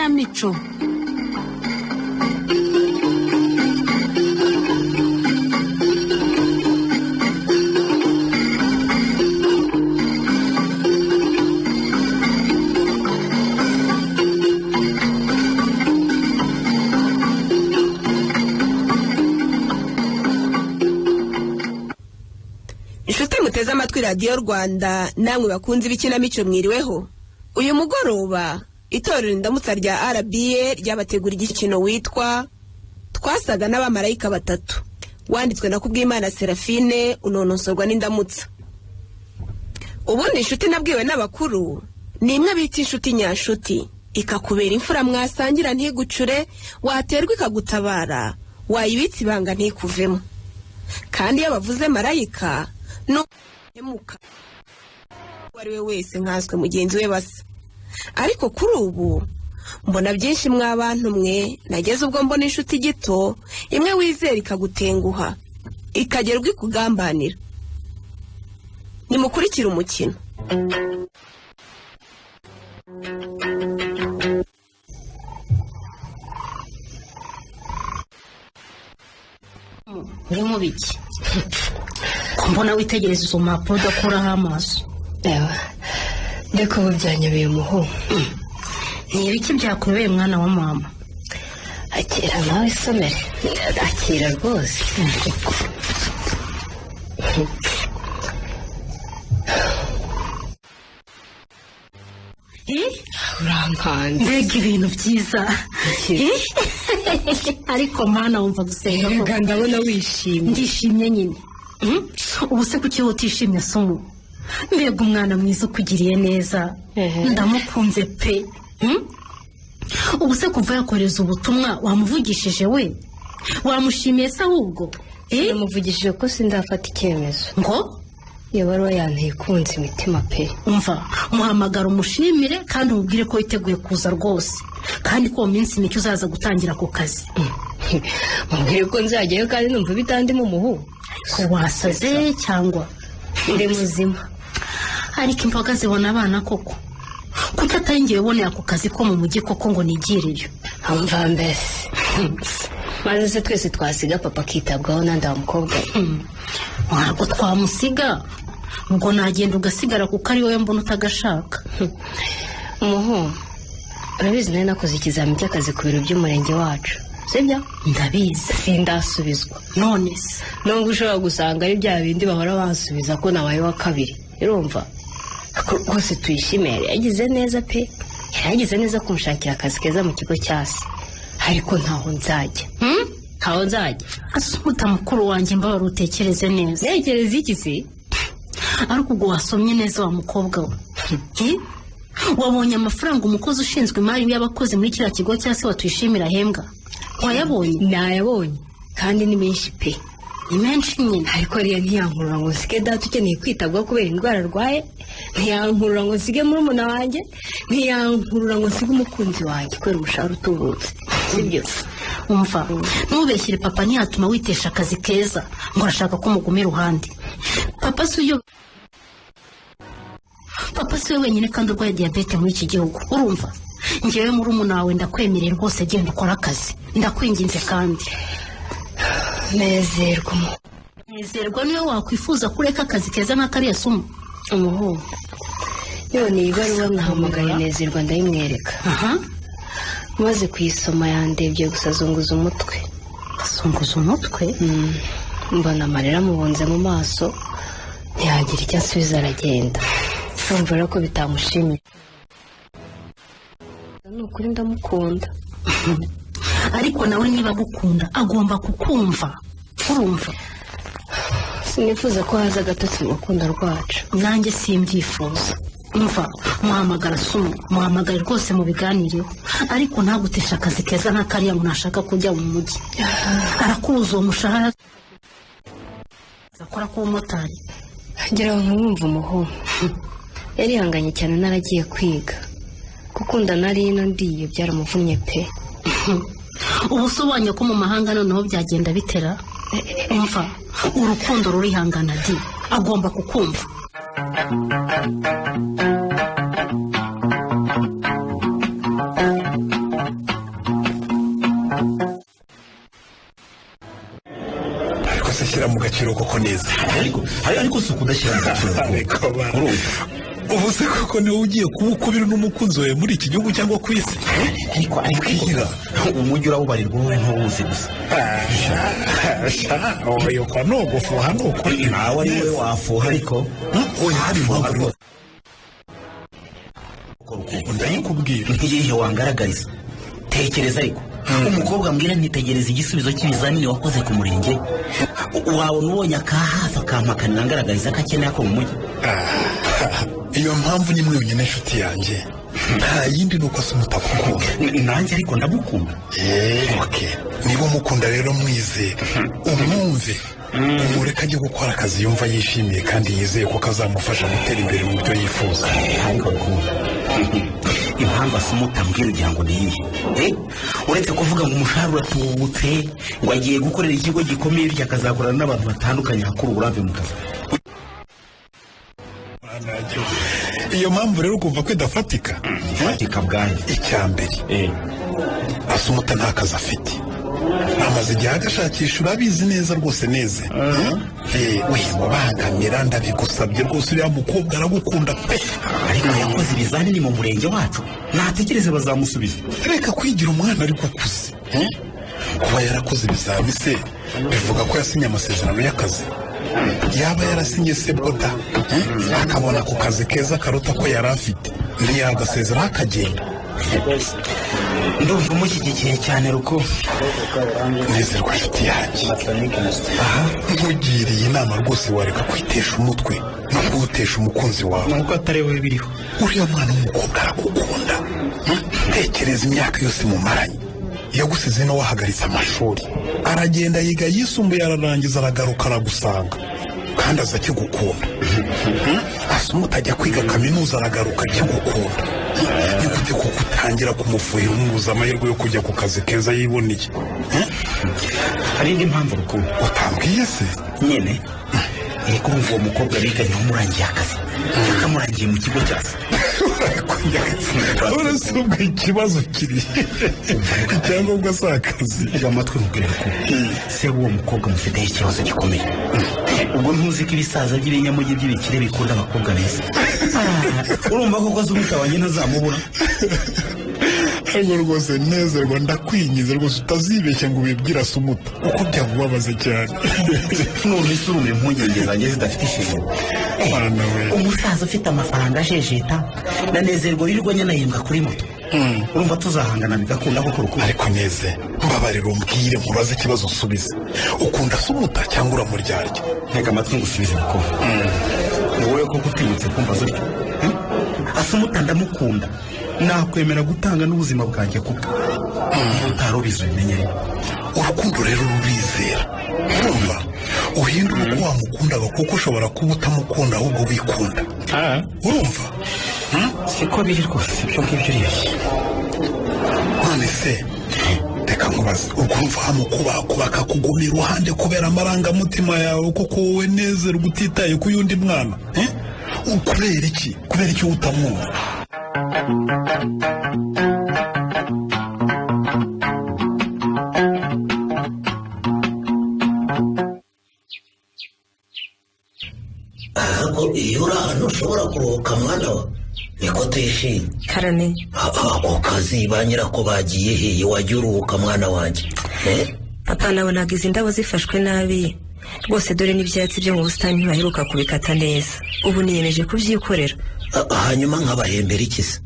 Ikinamico. Inshuti muteze amatwi Radiyo Rwanda, namwe bakunze ibikinamico, mwiriweho. Uyu mugoroba itorero Indamutsa rya RBA ryabategura igikino witwa "Twasaga n'Abamarayika Batatu", wanditswe na Kubwimana Serafine, unonosorwa n'Indamutsa. Ubundi inshuti nabwiwe n'abakuru ni imwe bita inshuti nyanshuti, ikakubera imfura, mwasangira ntigucure, waterwa ikagutabara, wayibitsa ibanga ntikuvemo. Kandi iyo bavuze marayika nuhemuka uwo ari we wese, nkanswe mugenzi we basa. Ariko kuri ubu mbona byinshi mw'abantu mwe. Nageze ubwo mbona inshuti gito imwe wizera ikagutenguha, ikagera ubwo ikugambanira. Nimukurikire umukino. Uri mu biki ko mbona witegereza izo mpapuro udakuraho amaso? Ewa, ndeko ubu byanyobeye umuhu. Ni ibiki byakuyobeye, mwana wa mama? Akira nawe isomere, akira rwose. Eh? Urankanze. Mbega ibintu byiza! Eh? Ariko mana, wumva gusenga koko. Reka, ndabona wishimye. Ndishimye nyine. Ubu se kuki wowe utishimye, Somo? Mbega umwana mwiza ukugiriye neza! Ehe. Ndamukunze pe. Ubu se kuva yakohereza ubutumwa wamuvugishije we? Wamushimiye se ahubwo? Eh? Namuvugishije ko sindafata icyemezo. Ngo? Iyo baruwa yanteye ikunze imitima pe. Umva, muhamagara umushimire kandi umubwire ko witeguye kuza rwose, kandi ko mu minsi mike uzaza gutangira ako kazi. Mubwire ko nzajyayo kandi numva bitandimo umuhu? Ko wasaze cyangwa? Ndi muzima. Ariko imboga zibona abana koko. Kuki atari ngewe uboneye ako kazi ko mu mujyi koko ngo nigireyo? Mva mbese, maze se twese twasiga papa akitabwaho nandi wa mukobwa we? Ntabwo twamusiga. Ubwo nagenda ugasigara, kuko ari wowe mbona utagashaka. Umuhu, urabizi nari nakoze ikizami cy'akazi ku biro by'umurenge wacu, sibyo? Ndabizi. Sindasubizwa. None se? Nubwo ushobora gusanga ari bya bindi bahora bansubiza ko nabaye wa kabiri, urumva. Ariko rwose tuyishime, yari yagize neza pe, yari yagize neza kunshakira akazi keza mu kigo cya se, ariko ntaho nzajya. Ntaho nzajya. Asuhuta mukuru wanjye, mbabara utekereze neza. Ntekereza iki se? Ariko ubwo wasomye neza, wa mukobwa we? Eh? Wabonye amafaranga umukozi ushinzwe imari y'abakozi muri kiriya kigo cya se watwishimira ahembwa? Wayabonye? Nayabonye kandi ni menshi pe. Ni menshi nyine. Ariko ariya ntiyankurura ngo nsige data ukeneye kwitabwaho kubera indwara arwaye, ntiyankurura ngo nsige murumuna wanjye, ntiyankurura ngo nsige umukunzi wanjye kubera umushahara utubutse, sibyo? Umva, ntubeshyire papa. Ntiyatuma witesha akazi keza ngo arashaka ko muguma iruhande. Papa si uyo, papa si we wenyine kandi urwaye diyabete muri iki gihugu, urumva? Ngewe murumuna wawe ndakwemereye rwose, genda ukore akazi, ndakwinginze kandi. Nezerwa. Nezerwa niyo wakwifuza ko ureka akazi keza nka kariya, Somo? Umuhungu none iyi baruwa nahamagaye Nezerwa ndayimwereka. Aha. Maze kuyisoma yandebye gusa azunguza umutwe. Azunguza umutwe? Mbona amarira amubunze mu maso, ntiyagira icyo asubiza aragenda. Urumva rero ko bitamushimiye. Ni ukuri ndamukunda. Ariko nawe niba agukunda agomba kukumva, urumva? Sinifuza ko haza agatotsi mu rukundo rwacu. Nanjye simbyifuza. Umva, muhamagara Sumu, muhamagare rwose mubiganireho, ariko ntaguteshe akazi keza nka kariya ngo ntashaka kujya mu mujyi. Arakubuza uwo mushahara akora k'ubumotari. Ngira ngo nkamwumva umuhungu yarihanganye cyane naragiye kwiga. Gukunda nari ino ndiyo byaramuvunnye pe. Ubu se ubonye ko mu mahanga noneho byagenda bitera? Umva, urukundo rurihangana di, agomba kukumva. Ariko neza ariko si ukudashyira mu gaciro. Ubu se koko niwe ugiye kuba ukubira n'umukunzi wawe muri iki gihugu cyangwa ku isi? Ariko umujyi urawubarirwa wowe ntuwuzi gusa. Oya ni ugufuha ni ukuri. Nawe ari wowe wafuha ariko. Oya hari impamvu ndayikubwira. Ntiyihe wangaragariza. Tekereza ariko umukobwa mbwira ntitegereze igisubizo cy'ibizamini wakoze ku murenge, wabona ubonye akahafi akampakanira ngaragariza ko akeneye ako mu mujyi. Iyo mpamvu ni imwe yonyine inshuti yanjye, nta yindi ni uko Asumuta akukunda. Nanjye ariko ndamukunda. Niba umukunda rero mwizere, umwumve, umureke ajye gukora akazi yumva yishimiye kandi yizeye ko kazamufasha gutera imbere mu byo yifuza. Ariko rukunda impamvu Asumuta mbwira ugira ngo ni iyihe? Uretse kuvuga ngo umushahara uratubutse, ngo agiye gukorera ikigo gikomeye bityo akazakorana n'abantu batandukanye hakura uburambe mu kazi. Iyo mpamvu rero ukumva ko idafatika. Ifatika bwanjye. Icya mbere, Asumuta nta kazi afite, amaze igihe agashakisha, urabizi neza rwose neze. Wimubangamira ndabigusabye rwose, uriya mukobwa aragukunda pe. Ariko yakoze ibizamini mu murenge wacu, natekereze bazamusubiza. Reka kwigira umwana ariko akuze. Kuba yarakoze ibizamini se bivuga ko yasinye amasezerano y'akazi? Yaba yarasinye se boda akabona ku kazi keza karuta ko yari afite, ntiyagasezeraho akagenda. Ndumva umushyigikiye cyane ruko. Nezerwa inshuti yanjye, nkugiriye inama rwose wareka kwitesha umutwe no kuwutesha umukunzi wawe. Nuko atari we biriho. Uriya mwana w'umukobwa aragukunda. Tekereza imyaka yose mumaranye, yagusize no wahagaritse amashuri, aragenda yiga yisumbuye ararangiza aragaruka aragusanga, kandi aza akigukunda. Asumuta ajya kwiga kaminuza aragaruka akigukunda. Ni gute kuko utangira kumufuhira umubuza amahirwe yo kujya ku kazi keza yiboneye? Hari indi mpamvu rukundo utambwiye se? Nyine reka urumva uwo mukobwa biganye wamurangiye akazi, yakamurangiye mu kigo cya se. Uretse ubwo ikibazo kiri icyangombwa si akazi. Tega amatwi nkubwire ko se w'uwo mukobwa mufiteho ikibazo gikomeye. Ubwo ntuzi ko ibisaza by'ibinyamujyi by'ibikire bikunda abakobwa beza. Urumva koko Asumuta wanjye ntazamubura? Ariko rwose nezerwa ndakwingize rwose utazibeshya ngo ubibwire Asumuta kuko byamubabaza cyane. None se urumva impungenge zanjye zidafite ishingiro? Umusaza ufite amafaranga ajejeta na Nezerwa yirirwa nyanahembwa kuri moto, urumva tuzahangana bigakunda koko rukundo? Ariko neze mbabarira umbwire nkubaze ikibazo nsubize, ukunda Asumuta cyangwa uramuryarya? Ntega amatwi ngusubize rukundo. Ni wowe koko utinyutse kumbaza utyo? Asumuta ndamukunda, nakwemera gutanga n'ubuzima bwanjye kubwe. Niba utarubizi ubimenye rero. Urukundo rero rurizera, urumva uhindura uko wamukundaga kuko ushobora kuba utamukunda ahubwo wikunda. Urumva siko biri rwose ibyo ngibyo uribeshya. None se reka nkubaze, ubwo urumva hamukubakuba akakuguma iruhande kubera amarangamutima yawe kuko wowe nezerwa utitaye ku y'undi mwana? Kubera iki? Kubera iki utamwumva? Iyo uri ahantu ushobora kuruhuka mwana wa niko tuyishimye. Karame ako kazi ba nyirako bagiye hehe wajya uruhuka mwana wanjye? Papa nabonaga izi ndabo zifashwe nabi rwose, dore n'ibyatsi byo mu busitani ntibaheruka kubikata neza, ubu niyemeje kubyikorera. Hanyuma nkabahembera iki se?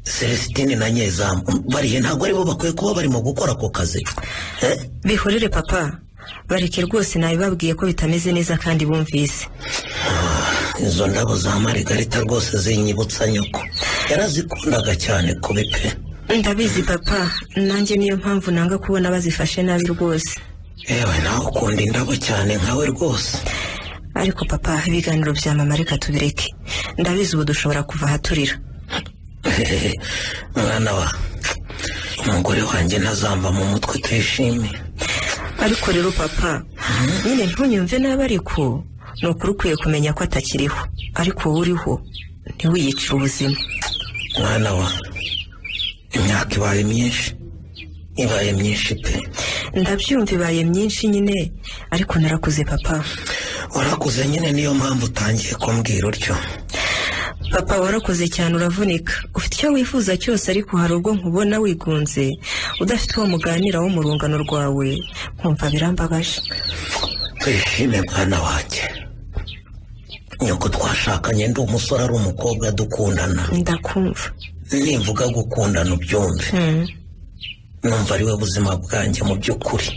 Celestine na Nyezamu barihe ntabwo aribo bakwiye kuba barimo gukora ako kazi? Bihorere papa, bareke rwose, nabibabwiye ko bitameze neza kandi bumvise. Izo ndabo za Marigarita rwose zinyibutsa nyoko, yarazikundaga cyane kubi pe. Ndabizi papa, nanjye niyo mpamvu nanga kubona bazifashe nabi rwose. Ewe nawe ukunda indabo cyane nkawe rwose. Ariko papa ibiganiro bya mama reka tubireke, ndabizi ubu dushobora kuva ahaturira. Mwana wa umugore wanjye ntazamva mu mutwe tuyishime. Ariko rero papa nyine ntunyumve nabi, ariko ni ukuri ukwiye kumenya ko atakiriho, ariko wowe uriho ntiwiyicire ubuzima. Mwana wa imyaka ibaye myinshi, ibaye myinshi pe. Ndabyumva ibaye myinshi nyine, ariko narakuze papa. Warakuze nyine, niyo mpamvu utangiye kumbwira utyo. Papa warakoze cyane, uravunika, ufite icyo wifuza cyose, ariko hari ubwo nkubona wigunze udafite uwo muganira wo mu rungano rwawe, nkumva birambabaje. Tuyishime mwana wanjye, nyoko twashakanye ndi umusore ari umukobwa dukundana. Ndakumva. Nimvuga gukundana ubyumve. Numva ari we buzima bwanjye mu by'ukuri.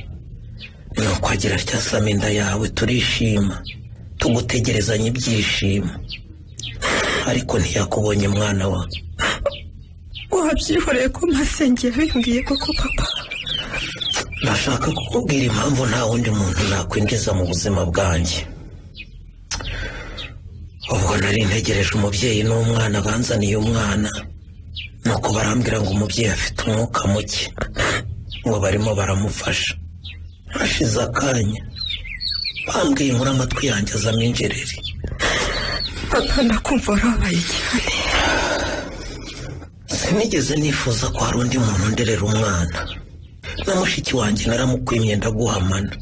Nuko agira atyasama inda yawe turishima, tugutegerezanya ibyishimo, ariko ntiyakubonye mwana wa. Wabyihoreye ko masenge yabimbwiye koko papa. Ndashaka kukubwira impamvu nta wundi muntu nakwinjiza mu buzima bwanjye. Ubwo nari ntegereje umubyeyi n'umwana banzaniye umwana, nuko barambwira ngo umubyeyi afite umwuka muke, ngo barimo baramufasha. Hashize akanya bambwiye inkuru amatwi yanjye azamo injereri. Papa ndakumva warababaye cyane. Sinigeze nifuza ko hari undi muntu nderera umwana. Na mushiki wanjye naramukwimye ndaguhamana.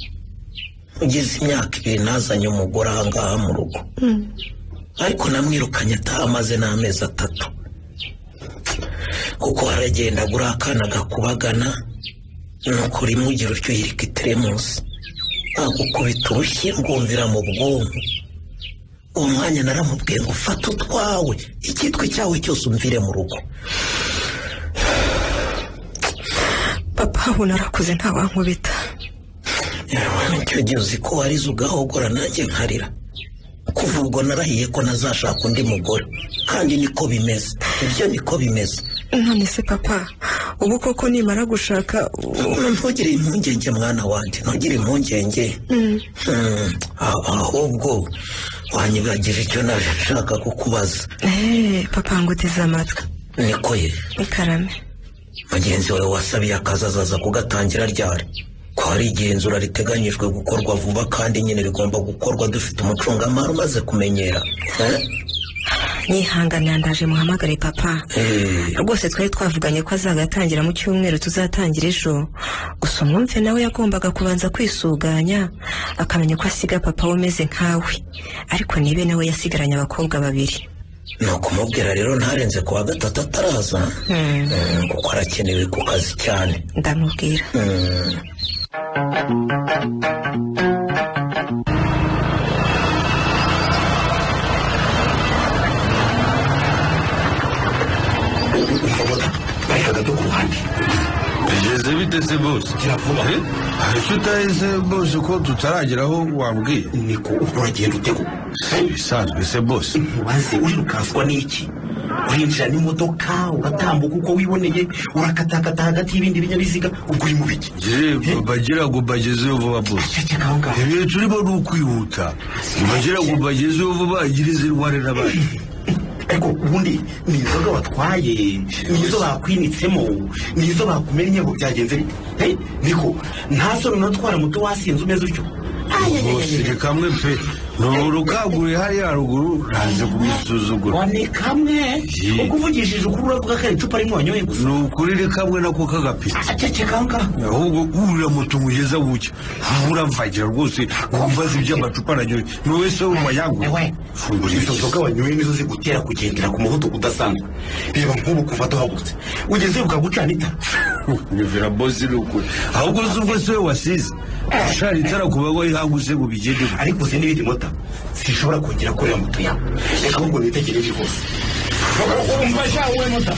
Ugeze imyaka 2 nazanye umugore aha ngaha mu rugo, ariko namwirukanye atahamaze n'amezi 3, kuko haragenda agura akana gakubagana, nuko rimwe ugira utyo yirika iteremusi agukubita urushyi rwumvira mu bwonko. Uwo mwanya naramubwiye ngo fata utwawe, icyitwa icyawe cyose umvire mu rugo. Papa ubu narakuze ntawankubita. Icyo gihe uzi ko warize ugahogora nanjye nkarira. Kuva ubwo narahiye ko ntazashaka undi mugore, kandi niko bimeze, ibyo niko bimeze. None se papa ubu koko nimara gushaka? Ntugire impungenge mwana wanjye, ntugire impungenge. Ahubwo wanyibagije icyo naje nshaka kukubaza. Papa nguteze amatwi. Niko ye. Ikarame. Mugenzi wawe wasabiye akazi azaza kugatangira ryari? Ko hari igenzura riteganyijwe gukorwa vuba, kandi nyine rigomba gukorwa dufite umucungamari umaze kumenyera. Nihangana ndaje muhamagare papa. Rwose twari twavuganye ko azagatangira mu cyumweru tuzatangira ejo. Gusa umwumve nawe yagombaga kubanza kwisuganya akamenya ko asiga papa we umeze nkawe, ariko nibe nawe yasigaranye abakobwa 2. Ni ukumubwira rero ntarenze kuwa 3 ataraza, kuko arakenewe ku kazi cyane. Ndamubwira. Bigeze bite se bose? Kiravuba. Icyo utahise bose ko tutarageraho wambwiye. Niko uragenda utego. Bisanzwe se bose. Ntubaze urirukanswa n'iki? Urinjira n'imodoka, uratambuka uko wiboneye, urakatakata hagati y'ibindi binyabiziga, ubwo uri mu biki? Bagira ngo bagezeyo vuba bose. Ibintu turimo ni ukwihuta. Bagira ngo bagezeyo vuba, igirize intware n'abandi. Ariko ubundi ni inzoga watwaye, ni izo bakwinitsemo, ni izo bakumennye ngo byagenze bite? Niko nta soni unatwara moto wasinze umeze utyo. Bose ni kamwe pe, nurukaguriye hariya haruguru naje kubisuzugura. Ni kamwe ukuvugishije ukuri uravuga ko ari icupa rimwe wanyoye gusa. Ni ukuri ni kamwe nako kagapita. Aceceka ngaho. Ahubwo urira moto mugeza bucya uramvagira rwose wumva iby'amacupa nanyoye. Ni wowe se w'umayangu. Izo nzoga wanyoye nizo zigutera kugendera ku muvuduko udasanzwe. Reba nk'ubu kuva duhagurutse ugeze ukagucana itara. Nyumvira bosi ni ukuri. Ahubwo uzi ubwo se wasize ucana itara ku manywa y'ihangu se ngo bigende. Ariko uzi n'ibindi mota sinshobora kongera kurira moto yawe. Reka ahubwo nitegereje rwose. Umva sha wowe mota.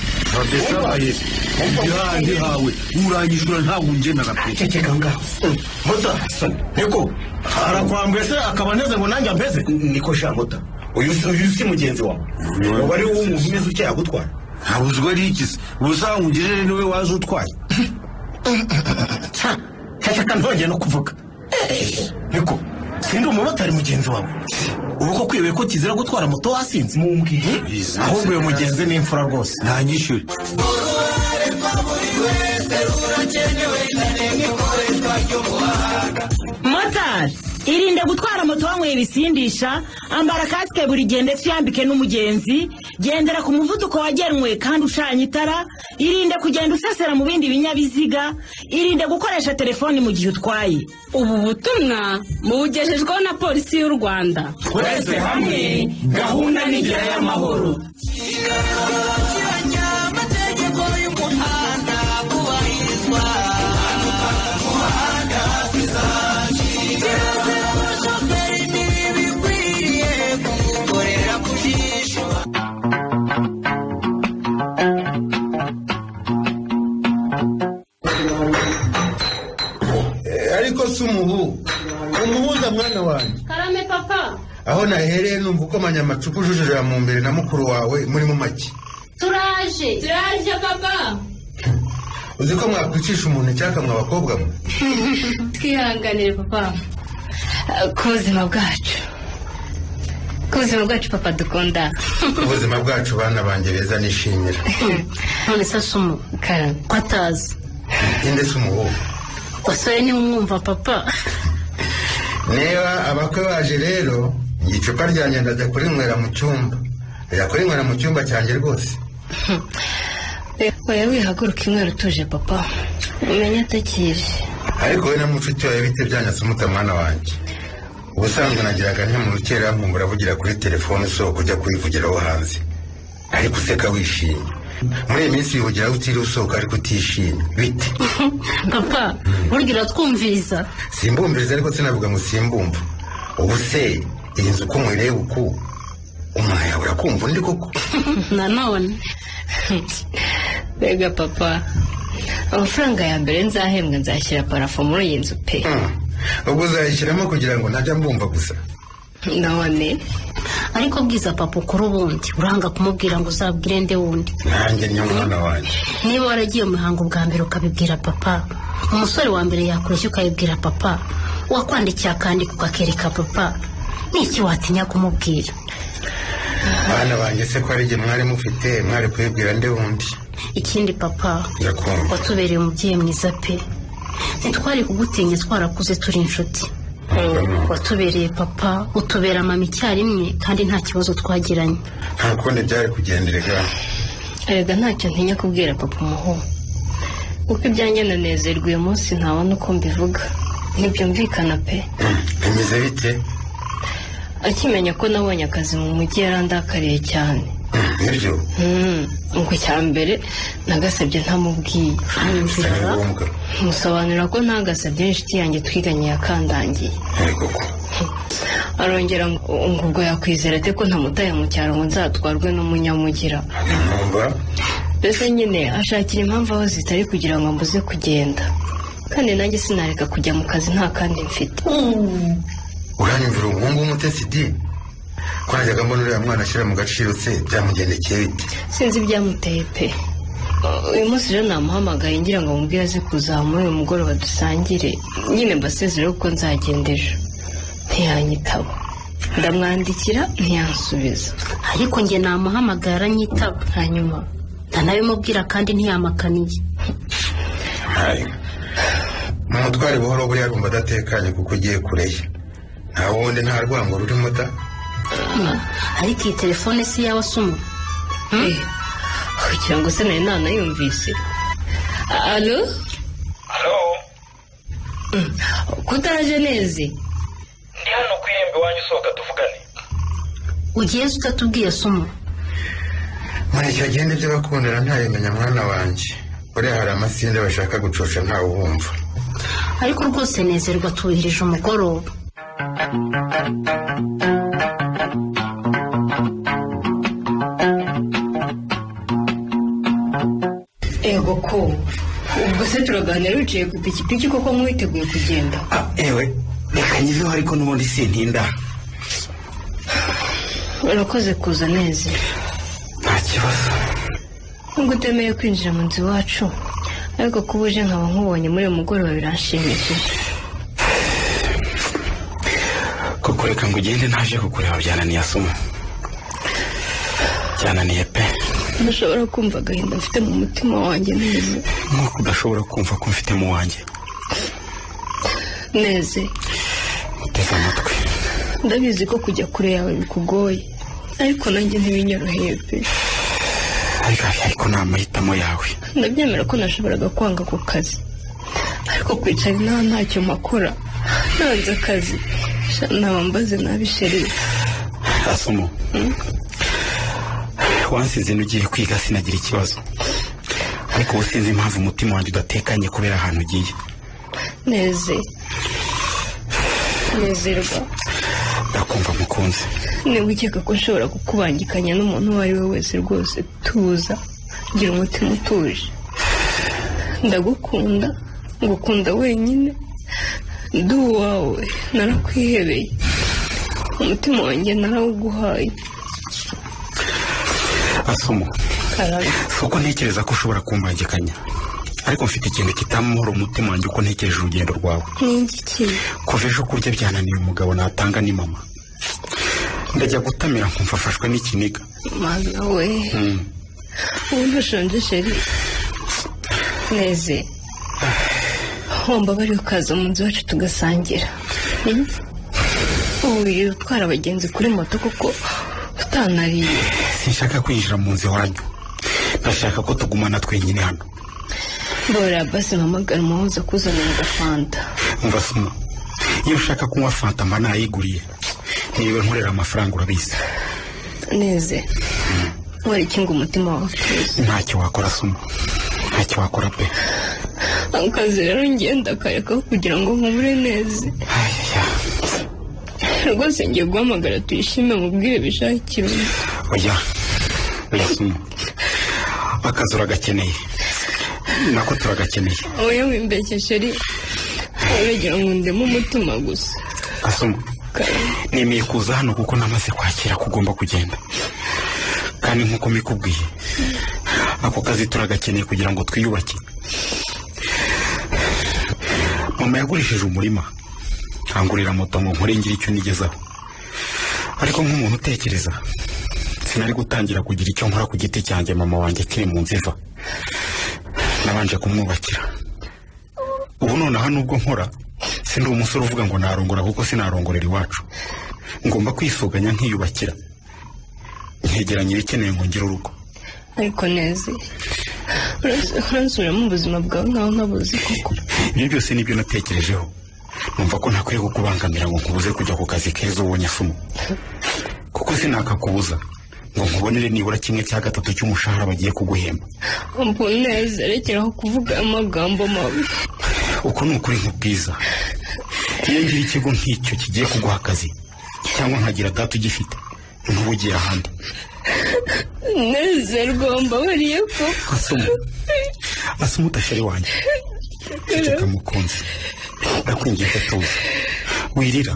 Ndi hawe uranyishura ntabwo ungenera pe. Ceceka ngaho. Mota niko arakwambwe se akaba neze ngo nanjye ambeze. Niko sha mota. Uyu si mugenzi wawe. Uba ari wowe umuntu umeze utya yagutwara. Ntabuzwa ari iki se? Ubusanzwe ungejeje niwe waje utwaye. Ceceka ntongeye no kuvuga. Niko sindi umumotari mugenzi wawe. Ubu ko kwiwe ko kizira gutwara moto wasinze. Mumbwiye ahubwo uyu mugenzi ni imfura rwose. Ntanyishyure. Motari irinde gutwara moto wanyweye ibisindisha, ambara kasike buri gihe ndetse uyambike n'umugenzi, gendera ku muvuduko wagenwe kandi ucanye itara, Irinde kugenda usesera mu bindi binyabiziga. Irinde gukoresha telefoni mu gihe utwaye. Ubu butumwa mubugejejweho na polisi y'u Rwanda. Twese hamwe gahunda nigera y'amahoro. Ariko si umuhuza mwana wanjye. Karame papa. Aho nahereye numva ukomanya amacupa ujujurira mu mbere na mukuru wawe muri mu make. Turaje papa. Uzi ko mwakwicisha umuntu icyaka mwa bakobwa mwe? Twihanganire papa. Ku buzima bwacu papa dukunda. Ubuzima bwacu bana banjye beza nishimira. None se sumu karame ko atazi. Inde se umuhungu? Basore ni umwumva papa. Niba abakwe baje rero icupa ryanjye ndajya kurinywera mu cyumba. Ndajya kurinywera mu cyumba cyanjye rwose. Oya wihaguruka inywera utuje papa. Umenye atakije. Ariko we na mucuti wawe bite byanyatse umuta mwana wanjye. Ubusanzwe nagiraga nti mu rukera nkumbura avugira kuri telefone usohoka ujya kuyivugiraho hanze. Ariko useka wishimye. Muri iyi minsi wivugira utiriwe usohoka ariko utishimye. Bite? Papa, burya uratwumviriza. Simbumviriza ariko sinavuga ngo simbumva. Ubu se iyi nzu uko muyireba uku umuntu yabura kumva undi koko? Nanone. Mbega papa, amafaranga ya mbere nzahembwa nzashyira parafo muri iyi nzu pe. Ubwo uzayishyiramo kugira ngo ntajya mbumva gusa. None ariko bwiza papa ukora ubundi uranga kumubwira ngo uzabwire nde wundi. Nanjye ni umwana wanjye. Niba waragiye mu mihango bwa mbere ukabibwira papa, umusore wa mbere yakureshya ukabibwira papa, wakwandikiye akandika ukakereka papa, niki watinya kumubwira? Bana banjye se ko ari igihe mwari mufite mwari kubibwira nde wundi? Ikindi papa, watubereye umubyeyi mwiza pe. Ntitwari kugutinya twarakuze turi inshuti. Watubereye papa, utubera mama icyarimwe kandi nta kibazo twagiranye. Nta kundi byari kugenderega. Erega ntacyo ntinya kubwira papa umuhungu. Kuko ibyanjye nanezerwa uyu munsi ntabona uko mbivuga. Ntibyumvikana pe. Bimeze bite? Akimenya ko nabonye akazi mu mujyi yarandakariye cyane. Nibyo? Ngo cya mbere nagasabye ntamubwiye. Musobanurira ko ntagasabye inshuti yanjye twiganye yakandangiye. Arongera ngo ubwo yakwizera ate ko ntamutaye mu cyaro ngo nzatwarwe n'umunyamugira. Mbese nyine ashakira impamvu aho zitari kugira ngo mbuze kugenda. Kandi nanjye sinareka kujya mu kazi nta kandi mfite. Uranyumvira umuhungu w'umutesi di? Ko najyaga mbona uriya mwana ashyira mu gaciro se byamugendekeye bite? Sinzi ibyamuteye pe. Uyu munsi rero namuhamagaye ngira ngo mubwire aze kuza muri uyu mugoroba dusangire. Nyine mbasezere kuko nzagenda ejo. Ntiyanyitaba. Ndamwandikira ntiyansubiza. Ariko njye namuhamagara aranyitaba. Hanyuma ndanabimubwira kandi ntiyamakaniye. Umutware buhoro buriya arumva adatekanye kuko ugiye kure ye. Nta wundi nta rwango rurimo da. Ariko iyi telefone si yawe asuma. Kugira ngo se nari nanayumvise. Alo? Alo? Kutaje neze? Ndi hano ku irembo iwanyu usohoka tuvugane. Ugiye utatubwiye asuma? Muri icyo gihe nibyo bakundana ntayimenya mwana wanjye. Buriya hari amasinde bashaka gucoca ntawe ubumva. Ariko rwose nezerwa tubihirije umugoroba. Ego ko ubwo se turaganira wicaye ku pikipiki koko mwiteguye kugenda? Ewe reka nyiveho ariko n'ubundi sintinda. Urakoze kuza neza. Nta kibazo. Nubwo utemeye kwinjira mu nzu iwacu, ariko kuba uje nkaba nkubonye muri uyu mugoroba biranshimishije. Koko reka ngo ugende ntaje kukureba byananiye asoma. Byananiye pe. Ndashobora kumva agahinda mfite mu mutima wanjye neza. Nk'uko udashobora kumva ko mfite mu wanjye. Neze. Uteze amatwi. Ndabizi ko kujya kure yawe bikugoye, ariko nanjye ntibinyoroheye pe. Ariko ni amahitamo yawe. Ndabyemera ko nashoboraga kwanga ako kazi, ariko kwicara inaha ntacyo mpakora, nanze akazi, naba mbaze nabi sheri. Asomo, wansize ugiye kwiga sinagira ikibazo, ariko ubu sinzi impamvu umutima wanjye udatekanye kubera ahantu ugiye. Neze, nezerwa. Ndakumva mukunzi. Niba ukeka ko nshobora kukubangikanya n'umuntu uwo ari we wese rwose, tuza, gira umutima utuje. Ndagukunda, ngukunda wenyine, ndi uwawe, narakwihebeye, umutima wanjye narawuguhaye. Asomo, si uko ntekereza ko ushobora kumbangikanya, ariko mfite ikintu kitamuhora umutima wanjye uko ntekereje urugendo rwawe. Ni iki? Kuva ejo kurya byananiye umugabo natanga ni mama. Ndajya gutamira nkumva afashwe n'ikiniga. Mana we, ubu ntushonje sheri? Neze, wumva bari ukaza mu nzu iwacu tugasangira. Ubu wirirwa utwara abagenzi kuri moto kuko utanariye. Sinshaka kwinjira mu nzu iwanyu, ndashaka ko tugumana twenyine hano. Bora basi mpamagara umuhuza kuzanira agafanta. Umva Suma, iyo ushaka kunywa fanta mba nayiguriye, niba nkorera amafaranga urabizi. Neze, wari ikinga umutima wawe utuze. Ntacyo wakora Suma, ntacyo wakora pe. Akazi rero ngenda akarekaho kugira ngo nkubure neze. Rwose ngiye guhamagara Tuyishime mubwire bishakire. Oya, oya Suma, akazi uragakeneye, nako turagakeneye. Oya wimbeshye sheri, uragira ngo ndemo umutima gusa. Asuma, nemeye kuza hano kuko namaze kwakira ko ugomba kugenda, kandi nk'uko mbikubwiye ako kazi turagakeneye kugira ngo twiyubake. Mama yagurishije umurima angurira moto ngo nkore ngire icyo nigezaho, ariko nk'umuntu utekereza sinari gutangira kugira icyo nkora ku giti cyanjye mama wanjye akiri mu nzu iva. Nabanje kumwubakira. Ubu nonaha nubwo nkora sindi umusore uvuga ngo narongora, kuko sinarongorera iwacu. Ngomba kwisuganya nkiyubakira, nkegeranya ibikenewe ngo ngire urugo. Ariko Neze, uransubiramo ubuzima bwawe nkaho ntabuzi koko. Ibyo byose nibyo natekerejeho, numva ko ntakwiye kukubangamira ngo nkubuze kujya ku kazi keza ubonye Asumu, kuko sinakakubuza ngo nkubonere nibura 1/3 cy'umushahara bagiye kuguhemba. Neze, rekeraho kuvuga amagambo mabi. Uko ni ukuri nkubwiza, iyo ngira ikigo nk'icyo kigiye kuguha akazi, cyangwa nkagira data ugifite, ntubugiye ahandi. Neze, rwomba bariye koko. Asumu, Asumu utasheri wanjye, ceceka mukunzi, ndakwinginze tuza, wirira,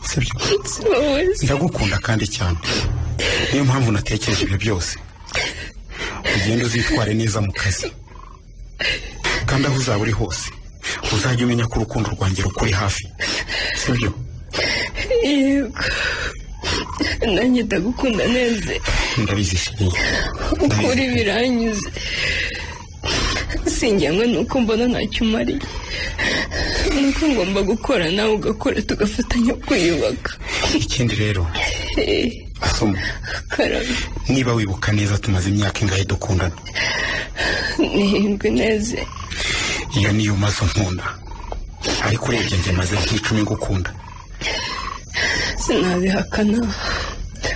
sibyo? Ndagukunda kandi cyane, niyo mpamvu natekereje ibyo byose. Ugende uzitware neza mu kazi, kandi aho uzaba uri hose uzajya umenya ko urukundo rwanjye rukuri hafi, sibyo? Yego, nanjye ndagukunda Neze. Ndabizi sheri, ukuri biranyuze. Sinjyanywe nuko mbona ntacyo umariye, nuko ngomba gukora nawe ugakora tugafatanya kwiyubaka. Ikindi rero Asumu, niba wibuka neza tumaze imyaka ingahe dukundana? Ni 7 Neze. Iyo niyo umaze unkunda, ariko urebye njye maze nk'10 ngukunda. Sinabihakana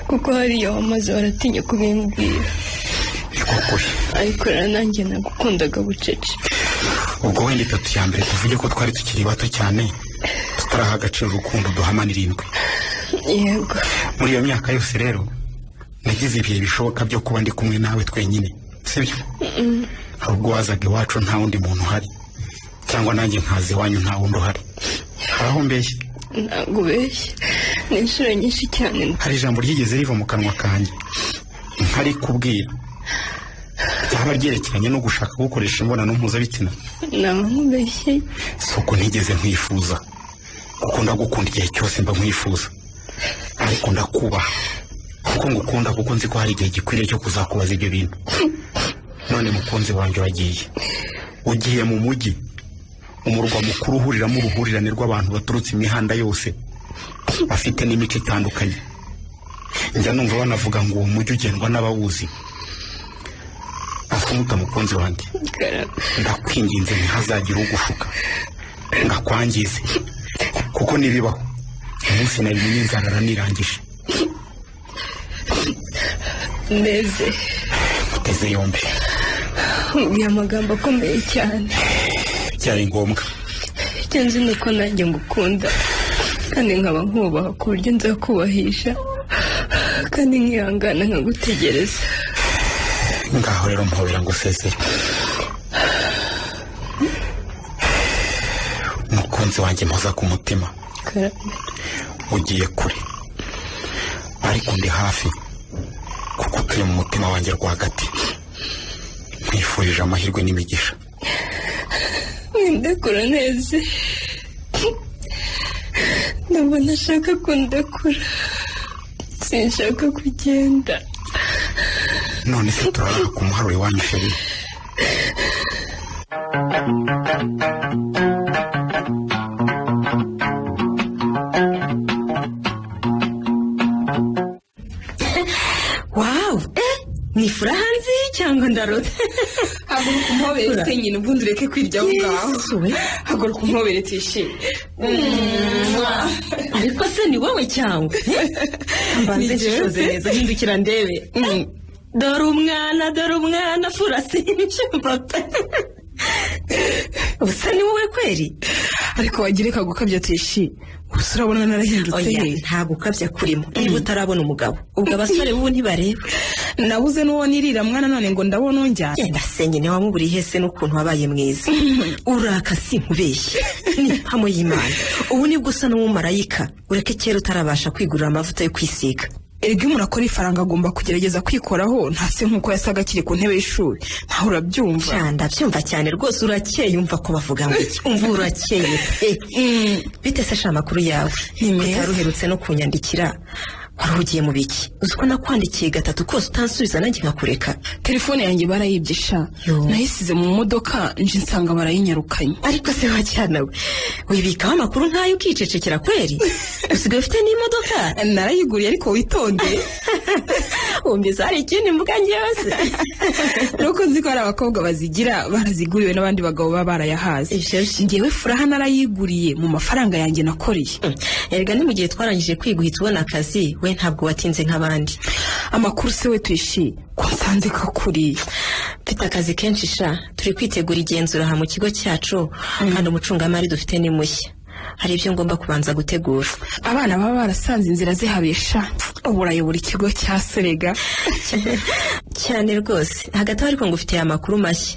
kuko hariya wamaze waratinya kubimbwira. Niko kuri. Ariko rero nanjye nagukundaga bucece. Ubwo wenda 3 ya mbere tuvuge ko twari tukiri bato cyane, tutaraha agaciro urukundo duhamana 7. Yego. Muri iyo myaka yose rero nagize ibihe bishoboka byo kuba ndi kumwe nawe twenyine, sibyo? Hari ubwo wazaga iwacu nta wundi muntu uhari, cyangwa nanjye nkaza iwanyu nta wundi uhari. Hari aho mbeshye? Ntabwo ubeshye, ni inshuro nyinshi cyane. Hari ijambo ryigeze riva mu kanwa kanjye ntari kubwira, ryaba ryerekeranye no gushaka gukoresha imibonano mpuzabitsina? Naba nkubeshye. Si uko ntigeze nkwifuza, kuko ndagukunda igihe cyose mba nkwifuza, ariko ndakubaha kuko ngukunda, kuko nzi ko hari igihe gikwiriye cyo kuzakubaza ibyo bintu. None mukunzi wanjye uragiye, ugiye mu mujyi, umurwa mukuru uhuriramo uruhurirane rw'abantu baturutse imihanda yose, bafite n'imico itandukanye. Njya numva banavuga ngo uwo mujyi ugendwa n'abawuzi. Asumuta mukunzi wanjye, ndakwinginze ntihazagire ugushuka ngakwangize, kuko nibibaho umunsi nabimenye nzarara nirangije. Neze muteze yombi. Uyu amagambo akomeye cyane. Byari ngombwa. Icyo nzi ni uko nanjye ngukunda kandi nkaba nkubaha ku buryo nzakubahisha kandi nkihangana nkagutegereza. Ngaho rero mpobera ngo usezere. Mukunzi wanjye mpoza ku mutima, ugiye kure ariko ndi hafi kuko utuye mu mutima wanjye rwagati. Nkwifurije amahirwe n'imigisha. Ndakura neza, ndabona nashaka kundakura, sinshaka kugenda. None se turara ku muharuro iwanyu sheri? Wow, ni furaha nzi cyangwa ndarota? Haguruka umpobere se nyine, ubundi ureke kwirya aho ngaho. Haguruka umpobere twishime. Ariko se ni wowe cyangwa? Mbanze nshishoze neza, hindukira ndebe. Dore umwana fura sinshimba pe. Usa ni wowe kweri? Ariko wagireka gukabya tuyishi. Gusa urabona narahindutse he? Nta gukabya kurimo. Niba utarabona umugabo, ubwo abasore bubu ntibareba. Nabuze n'uwo nirira mwana none ngo ndabona unjyana. Genda senye ne wamuburiye hese n'ukuntu wabaye mwiza. Uraka sinkubeshye. Ni impamo y'Imana. Ubu nibwo usa n'umumarayika. Ureke kera utarabasha kwigurira amavuta yo kwisiga. Erega iyo umuntu akora ifaranga agomba kugerageza kwikoraho, ntase nkuko yasaga akiri ku ntebe y'ishuri. Nawe urabyumva? Ndabyumva cyane rwose, urakeye. Umva ko bavuga ngo iki? Umva urakeye pe. Bite se sha amakuru yawe? Utaruherutse no kunyandikira, wari ugiye mu biki? Uzi ko nakwandikiye 3 kose utansubiza nanjye nkakureka. Telefone yanjye barayibye sha, nayisize mu modoka nje nsanga barayinyarukanye. Ariko se wacyana we, wibikaho amakuru nkayo ukicecekera kweri? Usigaye ufite n'imodoka? Narayiguriye ariko witonde. Wumvise hari ikindi mvuga njyewe se? Nuko nzi ko hari abakobwa bazigira baraziguriwe n'abandi bagabo baba barayahaze. Njyewe furaha narayiguriye mu mafaranga yanjye nakoreye. Erega ni mu gihe twarangije kwiga uhita ubona akazi, we ntabwo watinze nk'abandi. Amakuru se we tuyishi ko nsanze kakuriye? Mfite akazi kenshi sha, turi kwitegura igenzura aha mu kigo cyacu, kandi umucungamari dufite ni mushya. Hari ibyo ngomba kubanza gutegura. Abana baba barasanze inzira zihabesha, ubu urayobora ikigo cya Serega. Cyane rwose. Hagati aho ariko ngufitiye amakuru mashya.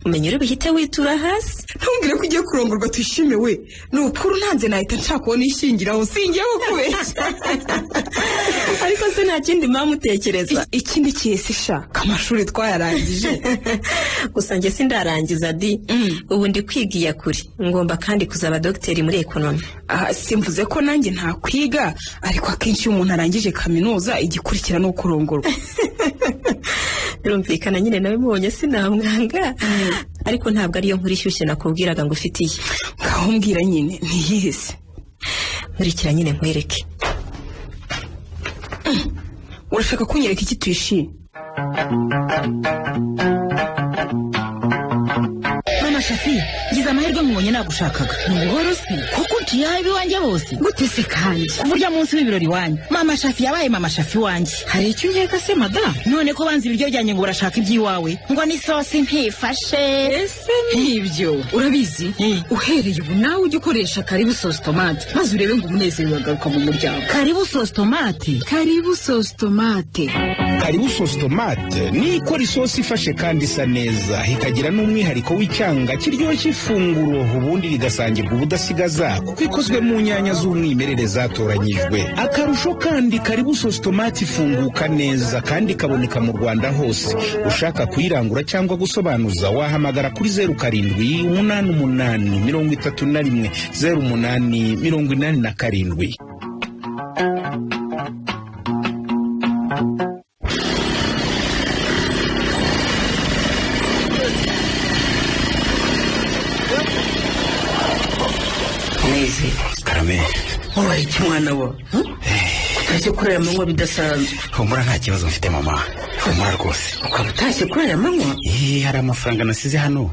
Umenye uri buhite witura hasi. Ntumbwire ko ugiye kurongorwa tuyishime we. Ni ukuri ntanze nahita nshaka uwo nishingiraho, singiye kukubeshya. Ariko se nta kindi mama utekereza? Ikindi kihese sha, kamashuri twayarangije. Gusa njye sindarangiza di. Ubu ndi kwigiya kure. Ngomba kandi kuzaba dogiteri muri ekonomi. Aha simvuze ko nanjye ntakwiga, ariko akenshi iyo umuntu arangije kaminuza igikurikira no kurongorwa. Birumvikana nyine nawe mubonye sinamwanga. Ariko ntabwo ariyo nkuru ishyushye nakubwiraga ngo ufitiye. Ngaho mbwira nyine ntiyihese. Nkurikira nyine nkwereke. Urashaka kunyereka iki tuyishime? Mama Shafi, ngize amahirwe nkubonye nagushakaga. Ni buhoro se? Kuko uciye iwanjye bose. Gute se kandi? Kuva urya munsi w'ibirori iwanyu, Mama Shafi yabaye Mama Shafi wanjye. Hari icyo unkeka se madamu? None ko banze ibiryo byanjye ngo urashaka iby'iwawe. Ngo ni sosi ntifashe. Ese nibyo. Urabizi? Uhereye ubu nawe ujye ukoresha karibu sauce tomate, maze urebe ngo umunezero uragaruka mu muryango. Karibu sauce tomate. Karibu sauce tomate. Karibu sauce tomate ni ikora isosi ifashe kandi isa neza, ikagira n'umwihariko w'icyanga kiryoshye ifunguro, ubundi rigasangirwa ubudasigaza kuko ikozwe mu nyanya z'umwimerere zatoranyijwe. Akarusho kandi karibu sauce tomate ifunguka neza kandi ikaboneka mu Rwanda hose. Ushaka kuyirangura cyangwa gusobanuza wahamagara kuri 07 88 31 08 87. Karame. Wabaye iki mwana wa? Utashye kuri aya manywa bidasanzwe. Humura nta kibazo mfite mama. Humura rwose. Ukaba utashye kuri aya manywa? Hari amafaranga nasize hano.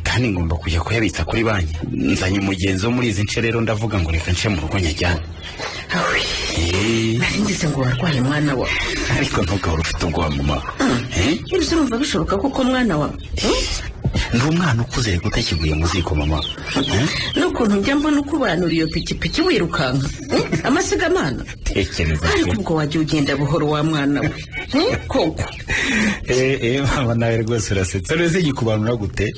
Kandi ngomba kujya kuyabitsa kuri banki. Nzanye umugenzi wo muri izi nce rero ndavuga ngo reka nce mu rugo nyajyane. Nari ngize ngo warwaye mwana wa. Ariko ntugahora ufite ubwoba mama. Ibyo urumva bishoboka koko mwana wa? Ndi umwana ukuze reka utakiguye mu ziko mama. N'ukuntu njya mbona ukubanura iyo pikipiki wirukanka amasigamana. Tekereza. Ariko ubwo wajya ugenda buhoro wa mwana we. Koko. Mama nawe rwose urasetsa. Uretse gikubanura gute?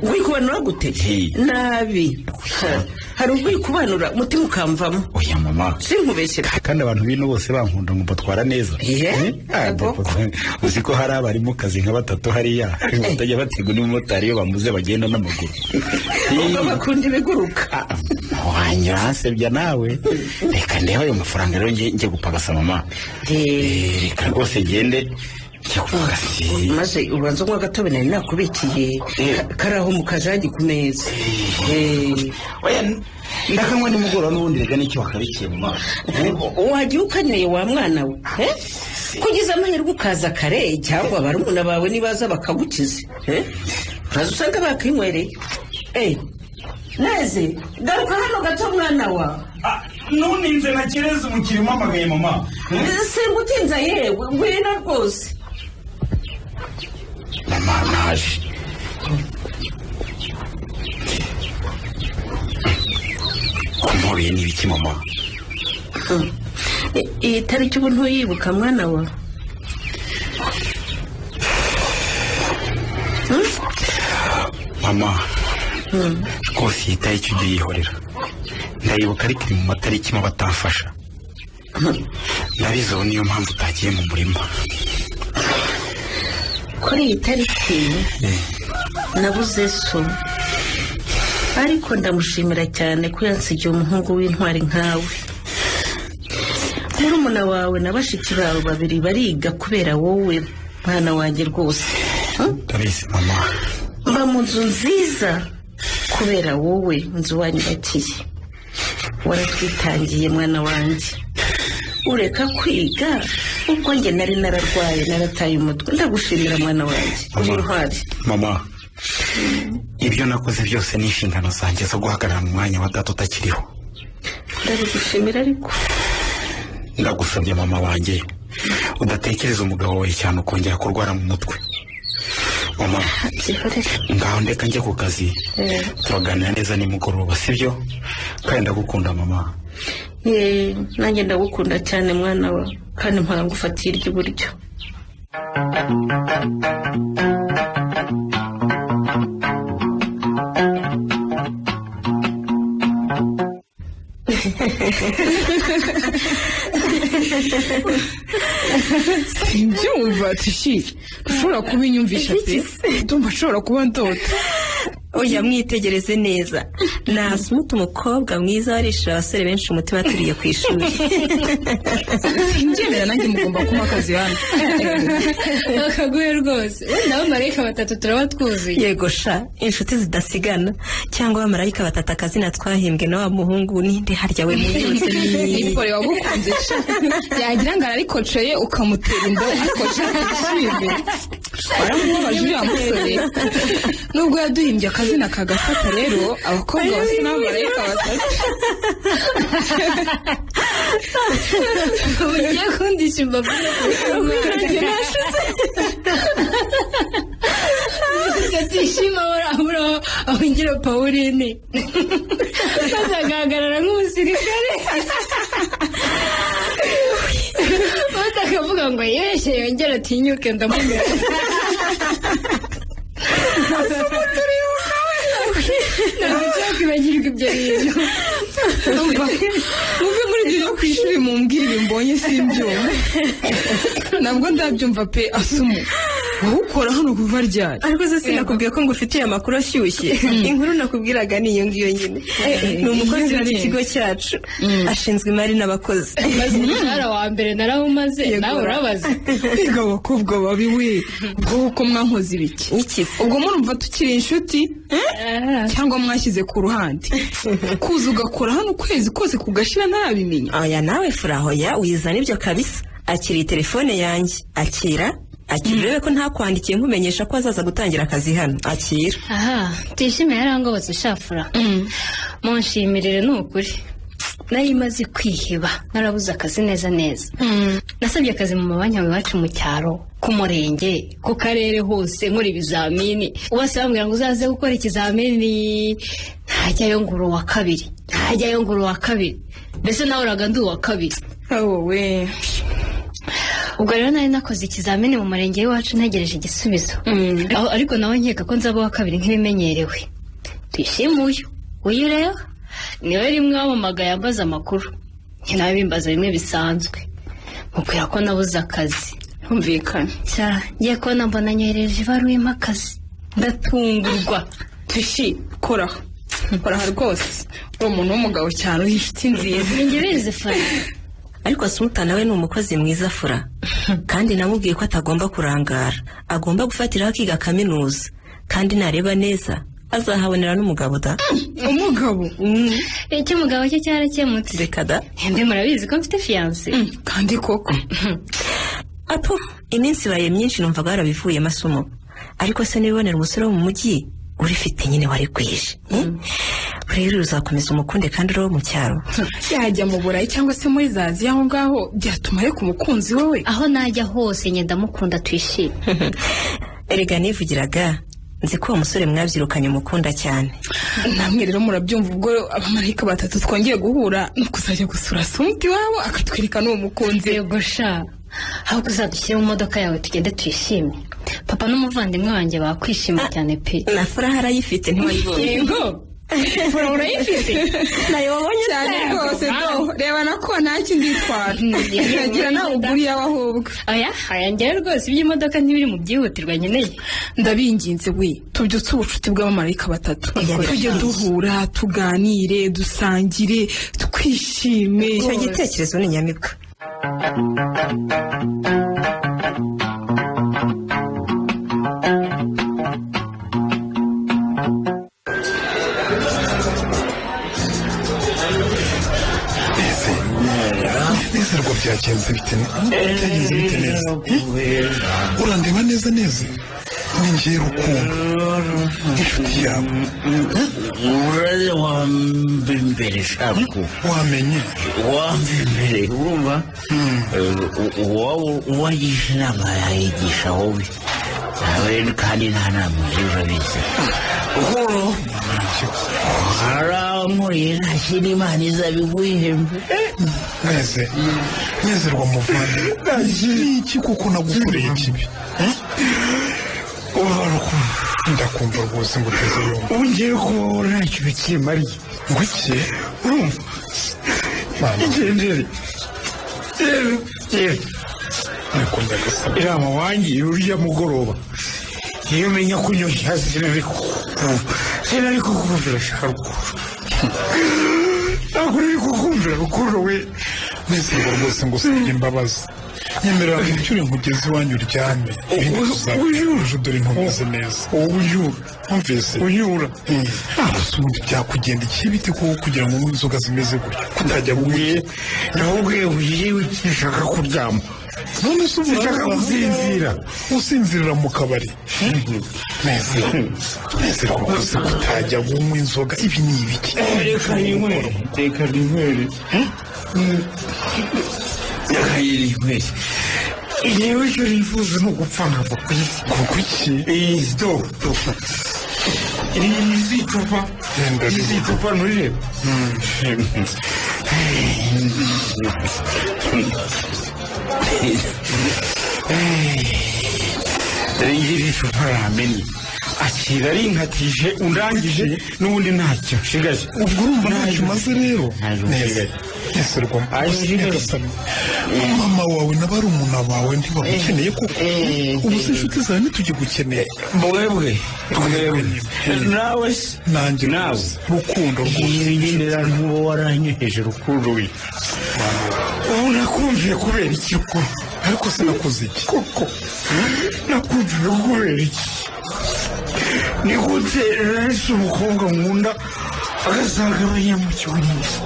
Wikubanura gute? Nabi. Hari ubwo wikubanura umutima ukamvamo. Oya mama. Sinkubeshyera. Kandi abantu bino bose bankunda ngo mbatwara neza. Uzi ko hari abari mu kazi nka batatu hariya batajya bategwa n'umumotari iyo bamuze bagenda n'amaguru. Ubwo bakunda ibiguruka. Wanyura hansebya nawe. Reka ndebe ayo mafaranga rero njye gupagasa mama. Reka rwose ngende. Maze ubanza unywa agatobe nari nakubikiye kari aho mu kajagi ku meza. Oya ndakanywa nimugoroba n'ubundi reka n'icyo wakabikiye mama. Wagiye ukanyweye wa mwana we kugeza amahirwe ukaza kare cyangwa barumuna bawe nibaza bakagukiza uraza usanga bakinywereye. Neze garuka hano gato mwana wa. Nuninze na Kirezi umukiriya umpamagaye mama. Singutinza yewe ngwino rwose. Mama naje. Kumubeye n'ibiki mama? Iyi tariki ubu ntuyibuka mwana wa? Mama rwose iyi tariki ujye uyihorera. Ndayibuka ariko iri mu matariki maba atamfasha. Ndabizi ubu niyo mpamvu utagiye mu murima. Kuri iyi tariki nabuze so, ariko ndamushimira cyane ko yansigiye umuhungu w'intwari nkawe. Murumuna wawe na bashiki bawe babiri bariga kubera wowe mwana wanjye rwose. Ndabizi mama. Mba mu nzu nziza kubera wowe, inzu wanyubakiye. Waratwitangiye mwana wanjye, ureka kwiga ubwo njye nari nararwaye narataye umutwe. Ndagushimira mwana wanjye, uri intwari. Mama, ibyo nakoze byose ni inshingano zanjye zo guhagarara mu mwanya wa data utakiriho. Ndabigushimira ariko ndagusabye mama wanjye, udatekereza umugabo wawe cyane ukongera kurwara mu mutwe. Mama, ngaho ndeka njye ku kazi, turaganira neza nimugoroba, sibyo? Kandi ndagukunda mama. Nanjye ndagukunda cyane mwana wa, kandi mpora ngufatiye iry'iburyo. Simbyumva tushi, ushobora kubinyumvisha pe? Ndumva ashobora kuba ndota. Oya mwitegereze neza. Nasumuta umukobwa mwiza warishira abasore benshi umutima turiye ku ishuri. Simbyemera nanjye mugomba kumpa akazi hano. Akaguhe rwose. Wenda abamarayika batatu turaba twuzuye. Yego sha, inshuti zidasigana cyangwa abamarayika batatu akazina twahimbwe na wa muhungu ninde harya we mwibutse ni Pole wagukunze sha. Yagira ngo ararikoceye ukamutera indobo ariko sha tushimbe. Waramubabaje uriya musore. Nubwo yaduhimbye akazina kagafata rero abakobwa basa n'abamarayika batatu. Ugiye kundisha imbavu nanjye nashize. Atishima ahora ahungira Pauline maze agahagarara nk'umusirikare maze akavuga ngo yeshye yongere atinyuke ndamumera. Ntabwo nshobora kwibagirwa ibyo bintu. Muve muri ibyo byo ku ishuri mumbwire ibi mbonye simbyumva. Ntabwo ndabyumva pe Asumu. Wowe ukora hano kuva ryari? Ariko se sinakubwiye ko ngufitiye amakuru ashyushye? Inkuru nakubwiraga ni iyo ngiyo nyine. Ni umukozi w'iki kigo cyacu, ashinzwe imari n'abakozi. Maze umushahara wa mbere narawumaze, nawe urabaza. Biga abakobwa babi we, ubwo uko mwankoze ibiki? Ubwo murumva tukiri inshuti cyangwa mwashyize ku ruhande? Kuza ugakora hano ukwezi kose kugashira ntarabimenya. Oya nawe furaho ya wizana ibyo kabisa. Akira telefone yanjye, akira akira urebe ko ntakwandikiye nkumenyesha ko azaza gutangira akazi hano. Akira. Aha, tuyishime yarangobotse shafura. Munshimirire ni ukuri. Nari maze kwiheba, narabuze akazi neza neza. Nasabye akazi mu mabanki iwacu mu cyaro, ku murenge, ku karere hose nkora ibizamini. Ubase bambwira ngo uzaze gukora ikizamini, ntajyayo nguru wa kabiri. Ntajyayo nguru wa kabiri. Mbese nahoraga ndi uwa kabiri. Wowe. Ubwo rero nari nakoze ikizamini mu murenge w'iwacu ntegereje igisubizo. Aho ariko nawe nkeka ko nzaba wa kabiri nk'ibimenyerewe. Tuyishime uyu. Uyu rero niwe rimwe wamamagaye ambaza amakuru. Njye nawe bimbaza bimwe bisanzwe. Mubwira ko nabuze akazi. Humvikana. Cya ngiye kubona mbona nyohereje ibaruwa impa akazi. Ndatungurwa. Tushi koraho. Koraho rwose. Uri umuntu w'umugabo cyane, uri inshuti nziza. Ninjye bizi fara. Ariko Asumuta nawe ni umukozi mwiza fura. Kandi namubwiye ko atagomba kurangara, agomba gufatiraho akiga kaminuza, kandi nareba neza azahabonera n'umugabo da. Umugabo? Icyo umugabo cyo cyarakemutse. Reka da. Mbe murabizi ko mfite fiancé. Kandi koko. Apo iminsi ibaye myinshi numvaga yarabivuyemo Asumo. Ariko se nibonera umusore wo mu mujyi urifite nyine wari kwije. Rero uzakomeza umukunde kandi uri mu cyaro. Yajya mu Burayi cyangwa se muri Zaziya aho ngaho byatuma areka umukunzi wowe. Aho najya hose ngenda mukunda twishime. Erega nivugiraga nzi ko uwo musore mwabyirukanye umukunda cyane. Namwe rero murabyumva ubwo abamarayika batatu twongeye guhura no kuzajya gusura Asumuti wabo akatwereka n'uwo mukunzi. Yego sha, ahubwo uzadushyire mu modoka yawe tugende twishime. Papa n'umuvandimwe wanjye bakwishima cyane pe. Na furaha arayifite ntiwayibonye. Yego. Fura urayifite? Nayo wabonye cyane rwose do. Reba nako nta kindi yitwara. Nagira nawe uguriye ahubwo. Oya, aya njyewe rwose iby'imodoka ntibiri mu byihutirwa nkeneye. Ndabinginze we, tubyutse ubucuti bw'abamarayika batatu. Tujye duhura, tuganire, dusangire, twishime. Icyo gitekerezo ni nyamibwa. Nezerwa byagenze bite? Byagenze bite neza? Urandeba neza neza? Ni njye Rukundo, inshuti yawe. Uraze wamva imbere shako. Wamenye? Wamva imbere, urumva? Uwagisha inama yayigisha wowe. Nawe kandi nta nama urabizi. Rukundo, harankoreye nta Imana izabiguhembe. Neze, nezerwa muvandimwe. Ni iki kuko nagukoreye kibi? Ndakumva rwose ngo uteze yombi. Ugiye kubaho ntacyo bikimariye. Ngo iki? Urumva? Igendere. Ariko nyagasani. Inama wangiye urya mugoroba. Iyo umenya ko unyoshya sinari kukumvira sharuku. Ntabwo nari kukumvira Rukundo we. Nezerwa rwose ngo usabye imbabazi. Nyemerera nkucyure nkugeze iwanyu uryame. Ibindi tuzabikora dore ntumeze neza. Unyura. Ntumvise? Unyura. Gusa ubundi byakugenda iki bite koko kugira ngo unywe inzoga zimeze gutya? Kutajya bumwe. Nakubwiye ngo yewe sinshaka kuryama. None se ubu sinshaka gusinzira. Usinzirira mu kabari. Nezerwa rwose kutajya kunywa inzoga ibi ni ibiki? Reka ninywere. Reka ninywere. Reka ninywere. Yewe icyo nifuza ni ugupfa nkava ku isi. Kuko iki? Do. Iri icupa. Iri icupa nturireba. Dore ngiri icupa ramennye. Akira ari inkatije undangije n'ubundi ntacyo nshigaje. Ubwo urumva ntacyo umaze rero. Neza. Mama wawe na barumuna bawe ntibagukeneye koko. Ubu se inshuti zawe ntitugigukeneye. Mwebwe nawe nanjye nawe rukundo rwose ntuba waranyoheje rukundo we. Ubu nakumviye kubera iki ko? Ariko sinakoze iki koko? Nakumviye kubera iki? Ni gute rero umukobwa nkunda agasanga abanyamukiwe neza?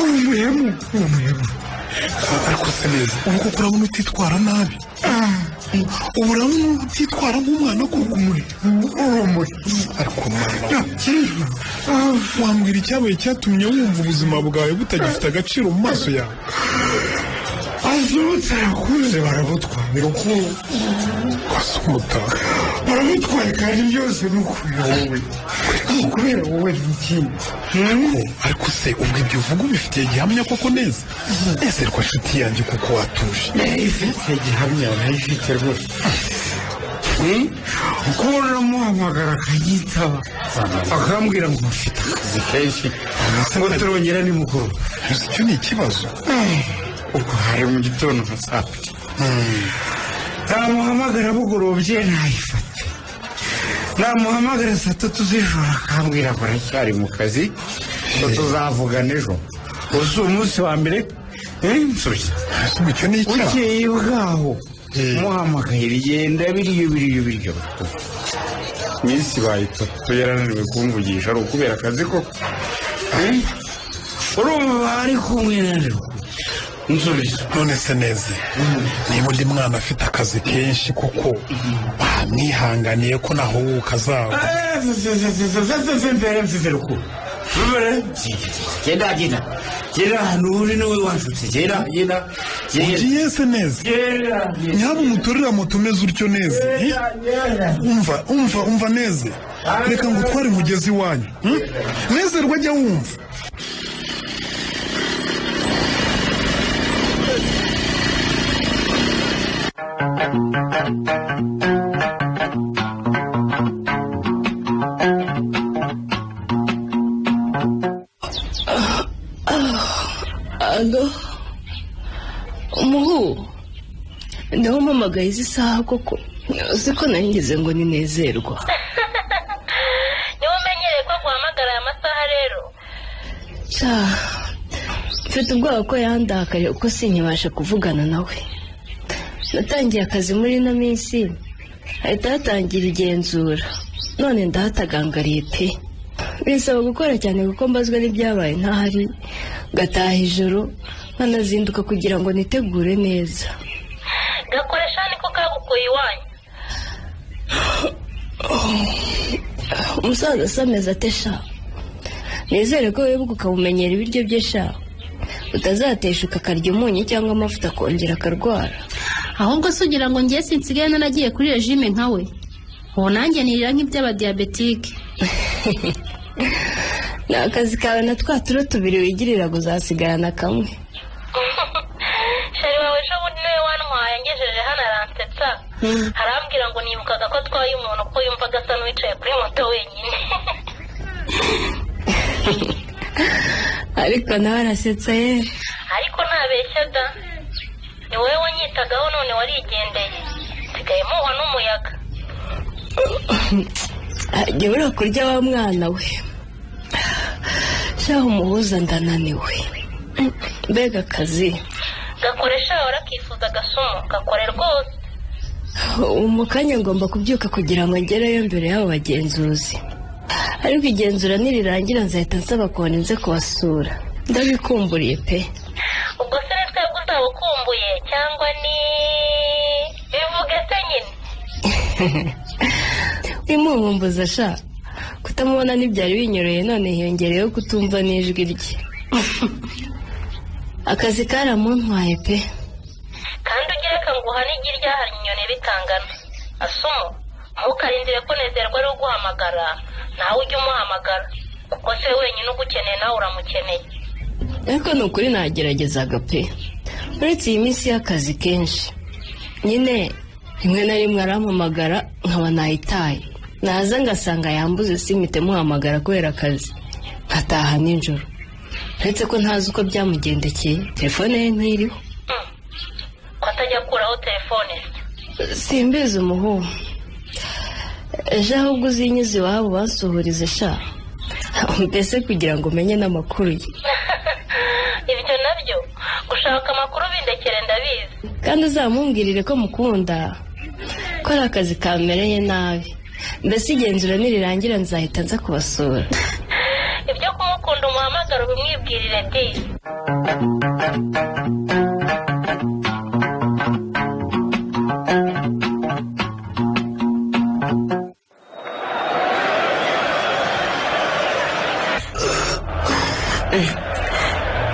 Umuhemu umuhemu. Ariko se neza ubu koko urabona utitwara nabi? Ubu urabona utitwara nk'umwana koko? Urumuri. Ariko mwana wambwira icyabaye cyatumye wumva ubuzima bwawe butagifite agaciro mu maso yawe? Azutse arakuze baramutwaye rukundo. Asumuta baramutwaye kandi byose ni ukubera wowe. Kubera wowe n'ikindi. Ariko se ubwo ibyo uvuga ubifitiye gihamya koko neza? Nezerwa nshuti yanjye kuko watuje. Nayifitiye gihamya, nayifite rwose. Kubona muhamagara akanyitaba akambwira ngo mfite akazi kenshi ngo turongera nimugoroba. Icyo ni ikibazo. Ubwo hari mu gitondo nka saa mbiri. Namuhamagara bugorobye ntayifate. Namuhamagara saa tatu z'ijoro akambwira ngo aracyari mu kazi ngo tuzavugana ejo. Ubu umunsi wa mbere nsubiza. Icyo ni icyaha. Bukeye bwaho muhamagaye bigenda biriyo biriyo biriyo. Iminsi ibaye itatu yarananiwe kumvugisha ari ukubera akazi koko. Urumva ari kumwe na nsubiza. None se neza niba undi mwana afite akazi kenshi koko bamwihanganiye ko naho kazaba. Genda genda genda ahantu uri niwe wanshutse. Genda genda. Ugiye se neza? Nyaba umuturira moto umeze utyo neza. Umva umva umva neza. Reka ngutware mugezi iwanyu. Nezerwa ajya wumva. Alo, umuhu ndaho mpamagaye izi saha koko uzi ko nangeze ngo ninezerwa. Niba umenyereye ko guhamagara aya masaha rero? Sha, mfite ubwoba ko yandakaye kuko sinkibasha kuvugana nawe. Natangiye akazi muri ino minsi ahita hatangira igenzura none ndahatagangariye pe. Binsaba gukora cyane kuko mbazwa n'ibyabaye ntahari, ngataha ijoro nkanazinduka kugira ngo nitegure neza. Gakoresha niko kagukuye iwanyu. Umusaza asa ameze ate sha? Nizere ko wibuka ukamumenyera ibiryo bye sha, utazateshuka akarya umunyu cyangwa amavuta akongera akarwara. Ahubwo se ugira ngo ngiye sinsigaye naragiye kuri regime nkawe? Ubu nanjye nirira nk'iby'abadiyabetike. Ni akazi kawe na twa turo tubiri wigirira uzasigarana kamwe. Shari wawe ejo bundi niwe wantwaye angejeje hano aransetsa. Arambwira ngo nibukaga ko atwaye umuntu ko yumvaga asa n'uwicaye kuri moto wenyine. Ariko nawe arasetsa ye. Ariko ntabeshya da. Ni wowe wanyitagaho none warigendeye. Nsigaye muhwa n'umuyaga. Jya buriya kurya wa mwana we. Shaho umuhuza ndananiwe. Mbega akazi. Gakoresha warakifuza agasumo, gakore rwose. Mu kanya ngomba kubyuka kugira ngo ngereyo mbere y'abo bagenzuzi. Ariko igenzura nirirangira nzahita nsaba kubona nze kubasura. Ndabikumburiye pe. Ubwo se ni twebwe utabukumbuye cyangwa ni bivuge se nyine? Wimuhumbuza sha. Kutamubona ntibyari binyoroye none hiyongereyeho kutumva n'ijwi rye. Akazi karamuntwaye pe. Kandi ugereka ngo uhane igi ryahanye inyoni bitangana. Asumo, ntukarindire ko Nezerwa ari uguhamagara, nawe ujye umuhamagara kuko se wenyine ugukeneye nawe uramukeneye. Ariko ni ukuri nageragezaga pe. Uretse iyi minsi y'akazi kenshi. Nyine rimwe na rimwe arampamagara nkaba nayitaye, naza ngasanga yambuze simpite muhamagara kubera akazi, nkataha nijoro. Uretse ko ntazi uko byamugendekeye, telefone ye ntiriho. Ko atajya akuraho telefone? Simbizi umuhungu. Ejo ahubwo uzinyuze iwabo bansuhurize sha, mbese kugira ngo umenye n'amakuru ye. Ibyo nabyo gushaka amakuru bindekere ndabizi. Kandi uzamumbwirire ko mukunda, ko ari akazi kamereye nabi. Mbese igenzura nirirangira nzahita nza kubasura. Ibyo kumukunda umuhamagaro ubimwibwirire di.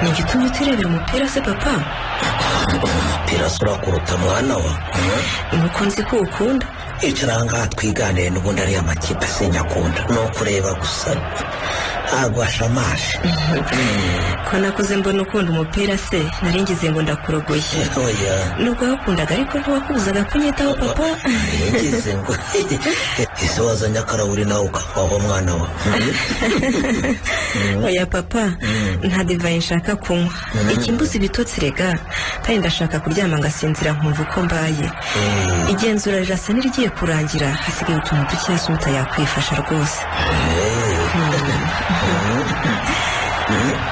Ni igitumye utirebera umupira se papa? Umupira se urakuruta mwana wa. Nuko nzi ko ukunda. Icara aha ngaha twiganire, n'ubundi ariya amakipe sinyakunda, ni ukureba gusa ntabwo ashamaje. Ko nakuze mbona ukunda umupira se, nari ngize ngo ndakurogoye. Oya. Nubwo wakundaga ariko ntiwakubuzaga kunyitaho papa. Ngize ngo ese wazanye akarahuri nawe ukakwaho mwana wa. Oya papa, nta divayi nshaka kunywa. Ikimbuza ibitotsi rega, kandi ndashaka kuryama ngasinzira nkumva uko mbaye. Igenzura rirasa n'irigiye kurangira, hasigaye utuntu dukeya Asumuta yakwifasha rwose.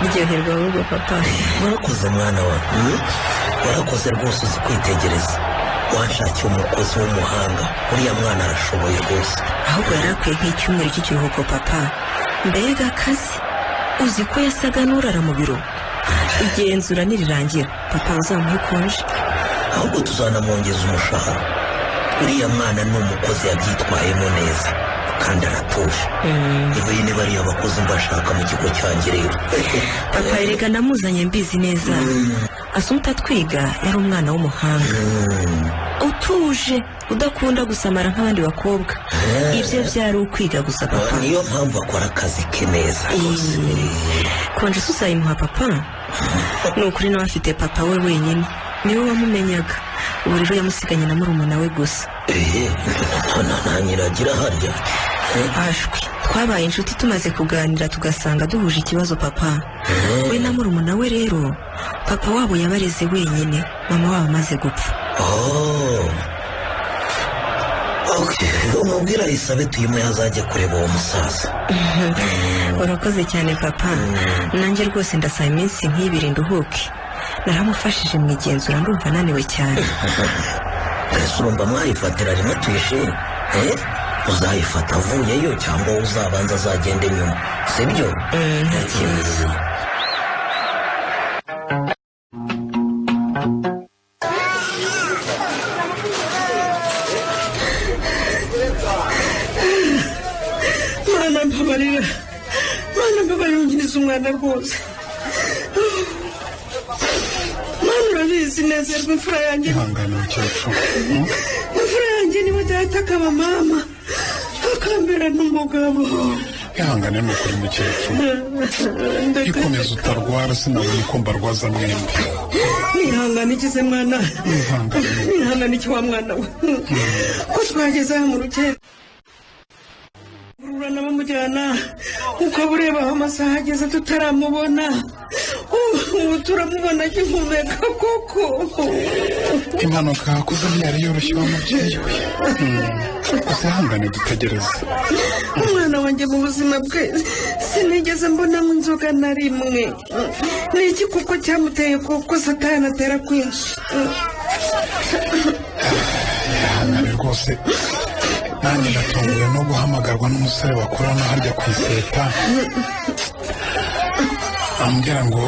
Ryoherwa ahubwo papa. Warakoze mwana wa, warakoze rwose, uzi kwitegereza. Wanshakiye umukozi w'umuhanga, uriya mwana arashoboye rwose. Ahubwo yari akwiye nk'icyumweru cy'ikiruhuko papa. Mbega akazi, uzi ko yasaga n'urara mu biro. Igenzura nirirangira papa uzamuhe konje. Ahubwo tuzanamwongeza umushahara. Uriya mwana ni umukozi yabyitwayemo neza kandi aratuje. Niba nyine bariya bakozi mbashaka mu kigo cyanjye rero. Papa erega namuzanye mbizi neza. Asumuta twiga yari umwana w'umuhanga, utuje, udakunda gusamara nk'abandi bakobwa. Ibyo byari ukwiga gusa papa. Niyo mpamvu akora akazi ke neza. Konje se uzayimuha papa? Ni ukuri nawe afite papa we wenyine, niwe wamumenyaga. Ubu rero yamusiganye na murumuna we gusa. Nta nyiragira harya. Ashwi, twabaye inshuti tumaze kuganira tugasanga duhuje ikibazo papa. We na murumuna we rero, papa wabo yabareze wenyine, mama wabo amaze gupfa. Umubwira Isabe tuyimuhe azajye kureba uwo musaza. Urakoze cyane papa. Nanjye rwose ndasaba iminsi nk'ibiri nduhuke. Naramufashije mu igenzura ndumva ananiwe cyane. Ese urumva mwayifatira rimwe tuyishime? Uzayifata avuyeyo cyangwa uzabanza azagende nyuma, sibyo? Nta kibazo. Mana mbabarira, Mana mbabarira, ungiriza umwana rwose. Mana urabizi nezerwa imfura yanjye. Ihangane mukecuru. Imfura yanjye niwe data akaba mama, akambera n'umugabo. Ihangane ni ukuri mukecuru. Ikomeza utarwara, sinabona uko mbarwaza mwembi. Nihangane ikize mwana. Nihangane iki wa mwana we. Ko twageze aha mu rukera urana bamujyana, ukaba ureba aho amasaha ageze tutaramubona. Ubu turamubona agihumeka koko. Impanuka yakoze ntiyari yoroshye wa mubyeyi we. Gusa ihangane dutegereze. Umwana wanjye mu buzima bwe sinigeze mbonamo inzoga na rimwe. Ni iki kuko cyamuteye kuko satani atera kwinshi? Ihangane rwose. Nanjye ndatunguwe no guhamagarwa n'umusore bakorana harya ku iseta, ambwira ngo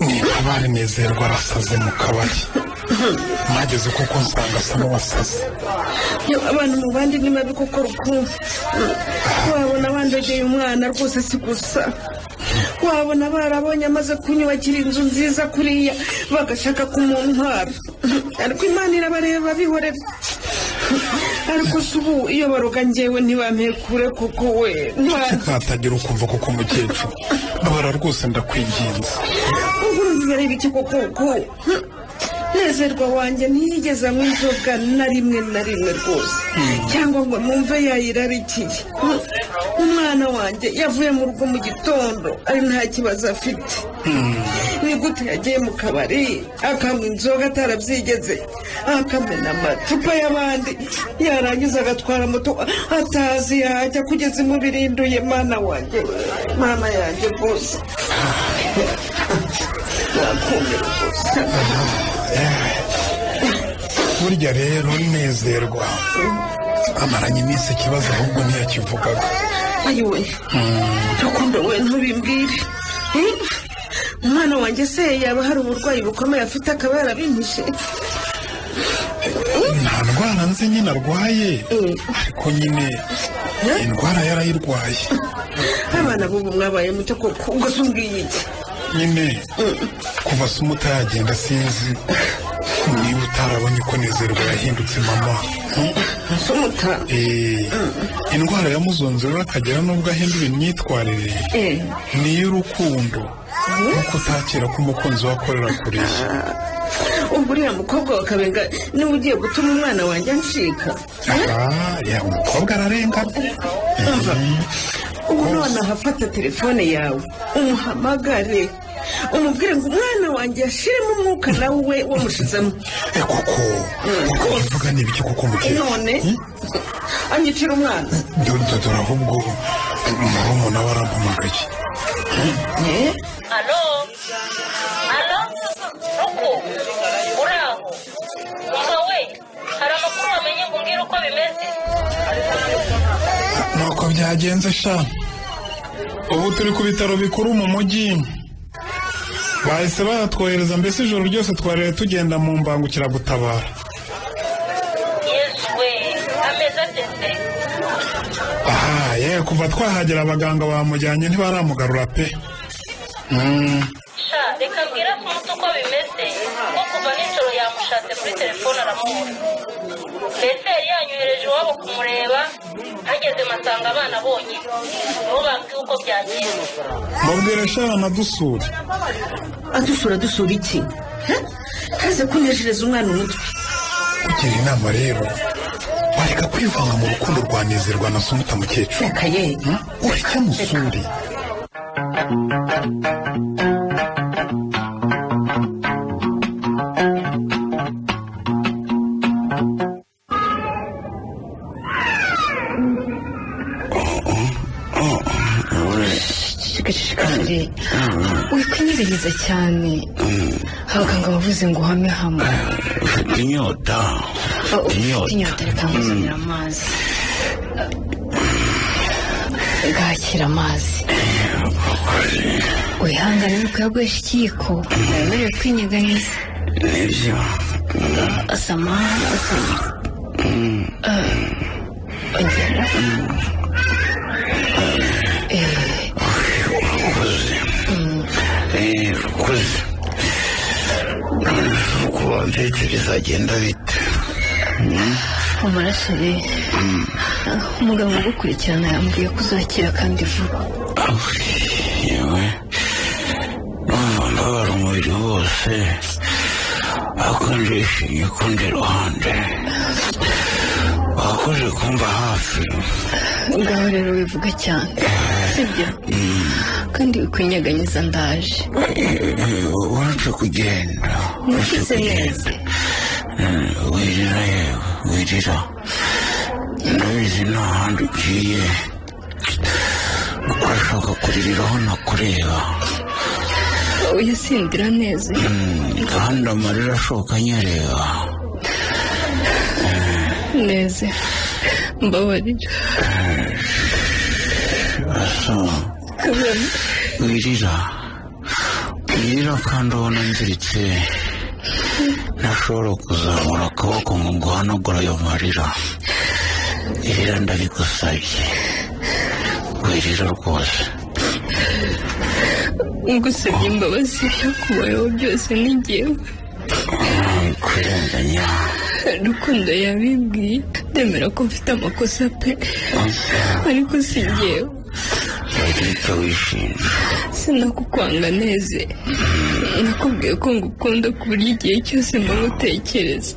nitabare Nezerwa arasaze mu kabari. Mwageze kuko nsanga asa n'uwasaze. Abantu mu bandi ni babi kuko rukumva. Wabona bandegeye umwana rwose si gusa. Wabona barabonye amaze kunyubakira inzu nziza kuriya bagashaka kumuntwara. Ariko Imana irabareba bihorera. Ariko se ubu iyo baroga njyewe ntibampekure kuko we. Katagira ukumva kuko mukecuru. Babara rwose ndakwinginze. Ubwo urumva ari ibiki koko? Nezerwa wanjye ntiyigeze anywa inzoga na rimwe na rimwe rwose, cyangwa ngo numve yayirarikiye. Umwana wanjye yavuye mu rugo mu gitondo ari nta kibazo afite. Ni gute yagiye mu kabari akanywa inzoga atarabyigeze, akamena amacupa y'abandi, yarangiza agatwara moto atazi yajya kugeza imubirinduye? Mana wanjye, mana yanjye rwose, nakumira rwose. Burya rero Nezerwa amaranye iminsi ikibazo, ahubwo ntiyakivugaga. Ayiwe Rukundo we, ntubimbwire. Umwana wanjye se yaba hari uburwayi bukomeye afite akaba yarabimpishe? Nta ndwara nzi nyine arwaye, ariko nyine indwara yarayirwaye. Abana b'ubu mwabaye muto koko, ubwo se umbwiye iki? Nyine kuva Sumuta yagenda sinzi niba utarabonye ko Nezerwa yahindutse mama. Sumuta? Indwara yamuzonze rero akagera n'ubwo ahindura imyitwarire ni iy'urukundo no kutakira ko umukunzi we akorera kure ye. Ubwo uriya mukobwa wa Kabenga niwe ugiye gutuma umwana wanjye ancika? Ya umukobwa ararengana. Ubu nonaha fata telefone yawe umuhamagare, umubwire ngo umwana wanjye yashiremo umwuka nawe we wamushizemo. Koko uvuga ni ibiki koko mukecuru? None anyicira umwana. Dore ahubwo murumuna we arampamagaye. Alo, alo, Ruku, uraho? Umva we, hari amakuru wamenye ngo umbwire uko bimeze? Nuko byagenze sha, ubu turi ku bitaro bikuru mu mujyi, bahise bayatwohereza, mbese ijoro ryose twariye tugenda mu mbangukiragutabara. Yesu we, ameze ate se? Aha, ye kuva twahagera abaganga bamujyanye ntibaramugarura pe. Sha, reka mbwira Sumuta uko bimeze, ko kuva nijoro yamushatse kuri telefone aramubura. Mbese yari yanyohereje iwabo kumureba, hageze masanga abana bonyine nibo bambwiye uko byagenze. Mubwire sha anadusure. Adusura dusura iki? Kaze kunejereza umwana umutwe. Kugira inama rero, wareka kwivanga mu rukundo rwa Nezerwa na Sumuta mukecuru. Reka ye, ureke musure. Wikwinyeganyeza cyane, abaganga bavuze ngo uhame hamwe. Ufite inyota? Ufite inyota, reka nkuzanire amazi. Bwakira amazi. Wihangane nuko yaguhesha ikiyiko, ntiwemerewe kwinyeganyeza. Nibyo. Asama, asama. Ongera. Urakoze. Kuba mfite bizagenda bite? Umurasire, umugabo ugukurikirana yambwiye ko uzakira kandi vuba. Yewe, numva mbabara umubiri wose, ariko ndishimye ko ndi iruhande. Wakoze kumva hafi. Ngaho rero wivuga cyane, sibyo? Kandi wikwinyeganyeza ndaje. Uretse kugenda. Ntukize neza. Wirira yewe, wirira. Ndabizi nta handi ugiye. Urashaka kuririraho nakureba. Oya sindira neza. Kandi amarira ashoka anyareba. Neza, mbabarira. Asa. Wirira. Wirira kandi ubona nziritse. Ntashobora kuzamura akaboko ngo nguhanagure ayo marira. Irira ndabigusabye. Wirira rwose. Ngusabye imbabazi byakubayeho byose ni njyewe. Kurenganya. Rukundo yabimbwiye, ndemera ko mfite amakosa pe, ariko si njyewe. Ntugire icyo wishinja. Sinakukwanga neze. Nakubwiye ko ngukunda ku buryo igihe cyose mba ngutekereza.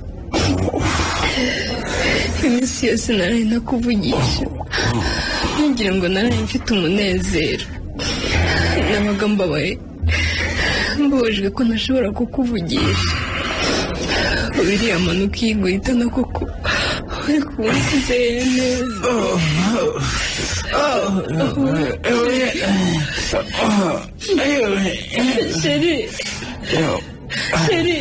Iminsi yose naraye nakuvugisha, ntugira ngo naraye mfite umunezero. Nabaga mbabaye, mbabajwe ko ntashobora kukuvugisha. Uriya manuka iyiguhitana koko, ariko ubu nsizeye neza. Sheri, Sheri,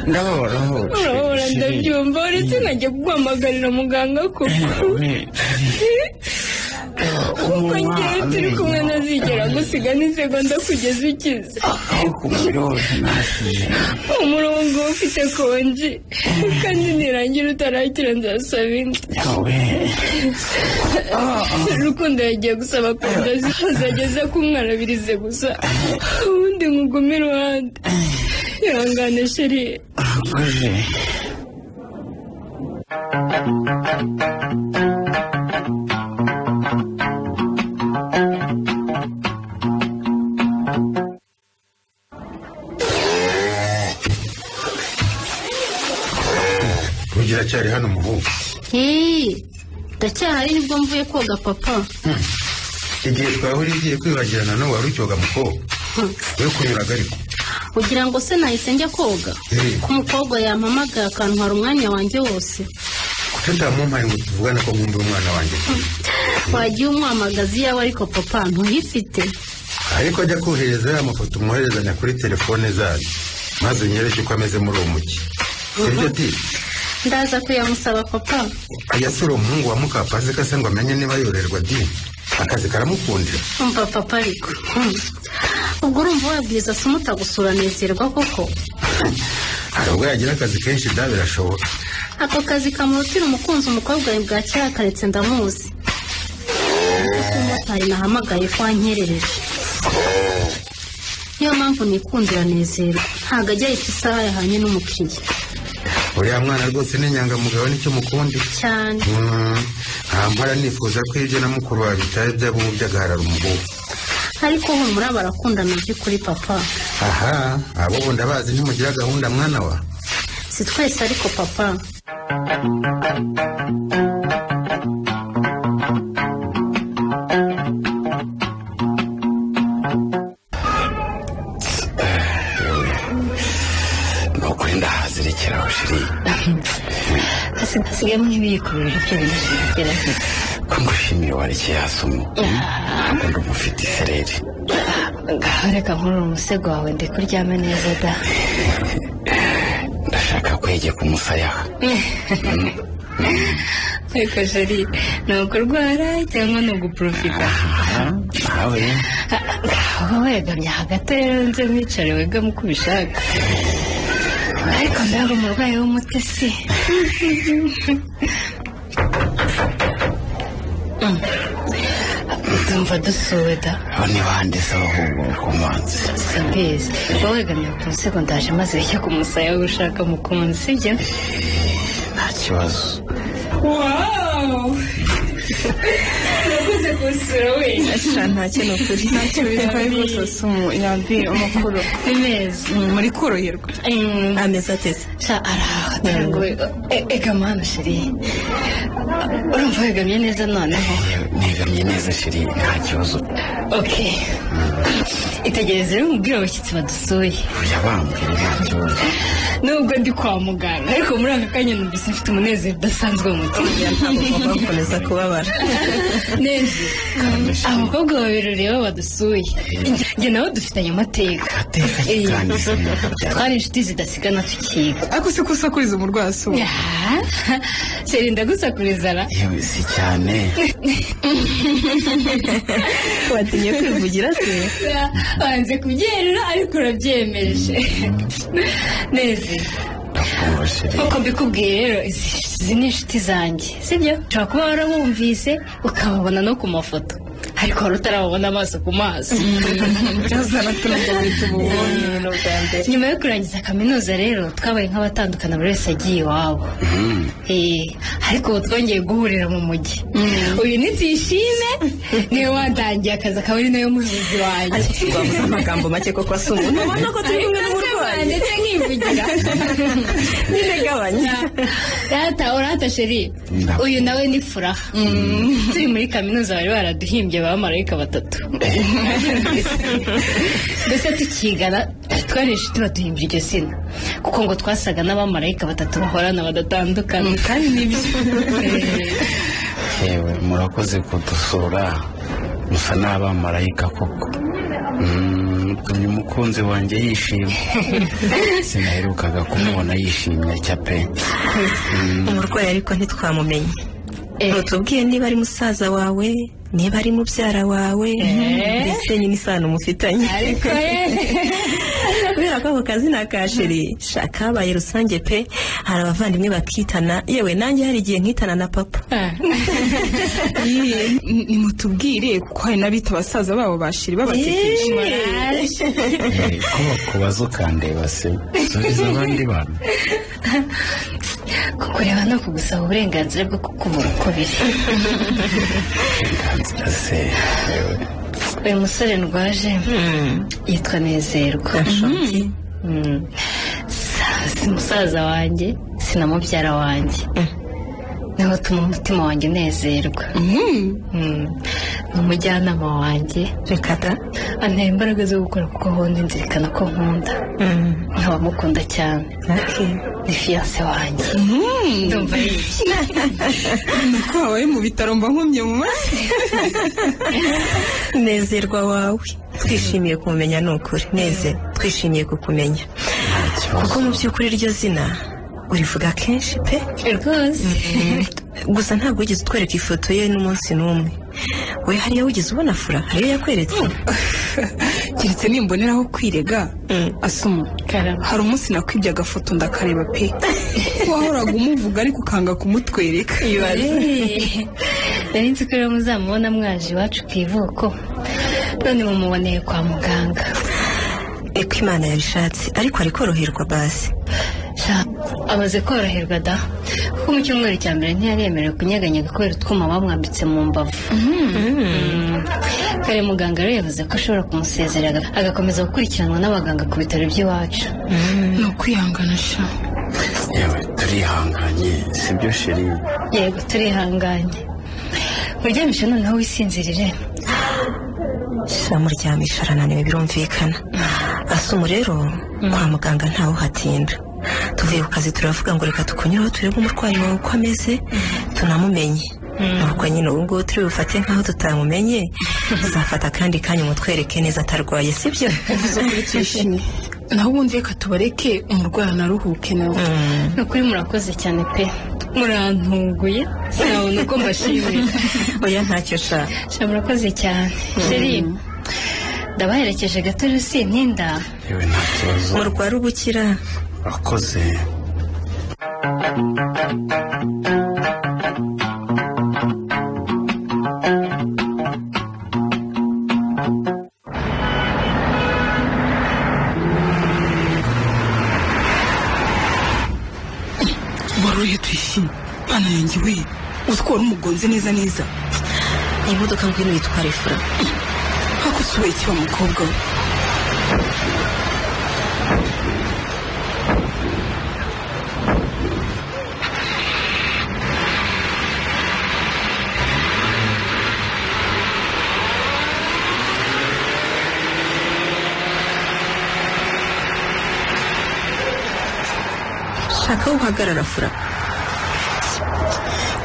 ndababara. Urababara ndabyumva, uretse nkajya kuguhamagarira muganga koko. Kuko ngewe turi kumwe ntazigera gusiga n'isegonda kugeza ukize. Ariko umubiri wose nasize. Umurongo ufite konji, kandi nirangira utarakira nzasaba indi. Rukundo yagiye gusaba konji azageze kumwarabirize gusa, ubundi nkugume iruhande. Ihangane sheri. Urakoze. Rugira cyari hano muhungu. Ndacyahari nibwo mvuye koga papa. Igihe twahuriye ugiye kwibagirana no wari ucyoga mukobwa. We kunyuraga ariko. Ugira ngo se nahise njya koga? Ko umukobwa yampamagaye akantwara umwanya wanjye wose. Kuki utamumpaye ngo tuvugane ko nkumbuye umwana wanjye? Wagiye umuhamagaza iyawe ariko papa ntuyifite. Ariko ajya kohereza ya mafoto umwoherezanya kuri telefone zanyu, maze unyereke uko ameze muri uwo mujyi. Sibyo di? Ndaza kuyamusaba papa. Ayasura umuhungu wa mukapasi se ngo amenye niba yorerwa di. Akazi karamukundira. Umva papa ariko. Ubwo urumva wabwiriza Sumuta gusura Nezerwa koko? Hari ubwo yagira akazi kenshi da birashoboka. Ako kazi kamurutira umukunzi umukobwa we bwa kera karetse ndamuzi. Kuko umumotari nahamagaye ko wankerereje. Niyo mpamvu nikundira Nezerwa. Ntabwo ajya yita isaha yahanye n'umukiriya. Uriya mwana rwose ni inyangamugayo nicyo mukundi cyane. Nta mpora nifuza ko ibyo na mukuru wawe bitari by'abubu by'agaharara umuhungu. Ariko humura barakundana by'ukuri papa. Aha, abo bo ndabazi ntimugira gahunda mwana wa. Si twese ariko papa. Nukuri ndahazirekeraho shiri. Hasigayemo nk'ibiyiko bibiri byonyine. Ko ngushimiye warekeye hasumu. Ntabwo ndumufite isereri. Ngaho reka nkurure umusego wawe ndeke uryame neza da. Ndashaka kwegeka umusaya. Ariko sheri, ni ukurwara cyangwa ni uguprofita? Nawe. Ngaho wegamye hagati rero nze mwicare wegame uko ubishaka. Ariko mbega umurwayi w'umutesi. Ndumva dusuwe da. Abo ni bande se ahubwo bakomanze? Simbizi. Wowe wegamye ku musego ndaje maze ujye ku musaya ushaka mukunzi, sibyo? Nta kibazo. Wow! Urakoze kunsura we. Sha ntacyo ni ukuri. Ntacyo bitwaye rwose Asumu yambi amakuru. Ni meza. Muri koroherwa. Ameze ateze. Sha araho. Ega mwana sheri. Urumva wegamye neza noneho? Negamye neza sheri nta kibazo. Okay. Itegereze rero umubwire abashyitsi badusuye. Oya bambwire nta kibazo. Nubwo ndi kwa muganga ariko muri aka kanya numvise mfite umunezero udasanzwe mu mutima. Ntabwo ugomba gukomeza kubabara. Neza. Abakobwa babiri rero badusuye. Njye nabo dufitanye amateka. Twari inshuti zidasigana tukiga. Ariko se ko usakuriza umurwayi Asumu? Sheri ndagusakuriza ra? Yewe si cyane. Watinye kwivugira se? Wanze kubyerura ariko urabyemeje. Neza. Nkuko mbikubwiye rero izi ni inshuti zanjye, sibyo? Ushobora kuba warabumvise ukababona no ku mafoto. Ariko wari utarababona amaso ku maso. Nyuma yo kurangiza kaminuza rero twabaye nk'abatandukana, buri wese agiye iwabo. Ariko ubu twongeye guhurira mu mujyi. Uyu ni Tuyishime, niwe watangiye akazi, akaba ari nawe muyobozi wanjye. Twavuze amagambo make koko asa umuntu ubona ko turi kumwe n'umurwayi. Ndetse nkivugira. Nyine gabanya. Rata urata sheri. Uyu nawe ni Furaha. Turi muri kaminuza bari baraduhimbye abamarayika batatu. Mbese tukigana twari inshuti baduhimbye iryo zina kuko ngo twasaga n'abamarayika batatu bahorana badatandukana. Kandi nibyo. Yewe murakoze kudusura, musa n'abamarayika koko. Uyu mukunzi wanjye yishimye, sinaherukaga kumubona yishimye cya pe. Umurwayi ariko ntitwamumenye. Ntutubwiye niba ari musaza wawe, niba ari mubyara wawe, ndetse nyine isano mufitanye. Kubera ko ako kazina ka sheri kabaye rusange pe, hari abavandimwe bakitana, yewe nanjye hari igihe nkitana na papa. Nimutubwire kuko hari n'abita abasaza babo ba sheri babatekereje. Ko bakubaza ukandeba se, subiza abandi bantu. Kukureba no kugusaba uburenganzira bwo kukubura uko biri. Uyu musore ndwaje yitwa Nezerwa. Si musaza wanjye, si na mubyara wanjye. Niho tuma umutima wanjye unezerwa. Ni umujyanama wanjye. Antera imbaraga zo gukora kuko nkunda, nzirikana ko nkunda. Nkaba mukunda cyane. Ni fiyanse wanjye. Ndumva ari ibyo. Nuko wabaye mu bitaro mba nkomye mu maso. Nezerwa wawe twishimiye kumumenya, ni ukuri. Neze twishimiye kukumenya kuko mu by'ukuri iryo zina urivuga kenshi pe. Rwose. Gusa ntabwo wigeze utwereka ifoto ye n'umunsi n'umwe. We hariya wigeze ubona Fura? Hariyo yakweretse? Keretse nimboneraho kwirega. Asuma, hari umunsi nakwibye agafoto ndakareba pe. Wahoraga umuvuga ariko ukanga kumutwereka. Nari nzi ko rero muzamubona mwaje iwacu ku ivuko, none mumuboneye kwa muganga. Eko Imana yabishatse, ariko ari koroherwa basi. Amaze koroherwa da, kuko mu cyumweru cya mbere ntiyari yemerewe kunyeganyega kubera utwuma bamwambitse mu mbavu. Kare muganga rero yavuze ko ashobora kumusezerera agakomeza gukurikiranwa n'abaganga ku bitaro by'iwacu. Ni ukwihangana sha. Yewe turihanganye, sibyo sheri? Yego turihanganye. Muryamishe noneho wisinzirire. Muryamisha arananiwe birumvikana. Asumu rero kwa muganga ntawe uhatinda. Tuvuye ku kazi turavuga ngo reka tukunyuraho turebe umurwayi wawe uko ameze tunamumenye. Nuko nyine ubu ngubu turi bufate nkaho tutamumenye, tuzafata kandi kanya umutwereke neza atarwaye, sibyo? Naho ubundi reka tubareke umurwayi anaruhuke nawe. Ni ukuri murakoze cyane pe, murantunguye sinabona uko mbashimira. Oya ntacyo sha. Sha murakoze cyane. Sheri ndabaherekeje gato rero sintinda. Yewe nta kibazo. Murwara ubukira. Urakoze. Waruye Tuyishime bana yanjye we, utwara umugonze neza neza. Iyi modoka ngwino yitwara Fura. Hakusuye kiba mukobwa we. Shaka uhagarara Fura.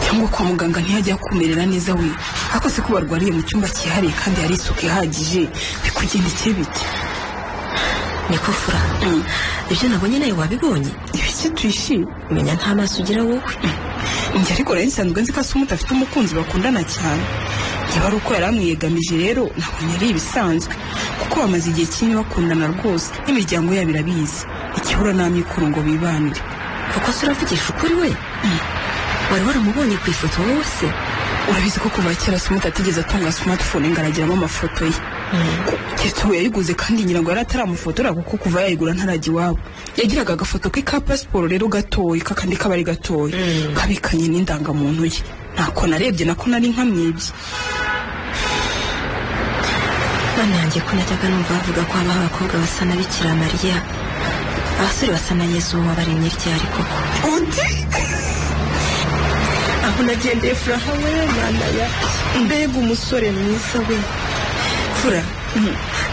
Cyangwa kwa muganga ntiyajya kumerera neza we. Ako se ko barwariye mu cyumba cyihariye kandi hari isuku ihagije, bikugendekeye bite? Niko Fura. Ibyo nabonye nawe wabibonye? Ibiki Tuyishime? Menya nta maso ugira wowe. Njye ariko rero nsanzwe nzi ko Asumuta afite umukunzi bakundana cyane. Niba ari uko yari amwiyegamije rero nabonye ari ibisanzwe, kuko bamaze igihe kinini bakundana rwose, n'imiryango yabo irabizi. Ikibura n'amikoro ngo bibanire. Kuko se uravugisha ukuri we? Wari waramubonye ku ifoto wowe se? Urabizi ko kuva kera Sumuta atigeze atunga smartphone ngo aragiramo amafoto ye. Keretse ubu yayiguze kandi ngira ngo yari ataramufotora kuko kuva yayigura ntarajya iwabo. Yagiraga agafoto ke ka pasiporo rero gatoya kakandi kaba ari gatoya kabikanye n'indangamuntu ye. Ntako narebye nako nari nkamwibye. Mana yanjye, ko najyaga numva bavuga ko habaho abakobwa basa na Bikira Mariya, abasore basa na Yezu wabaremye ryari koko? Uti aho nagendeye Furaha we, mana ya mbega umusore mwiza we. Fura,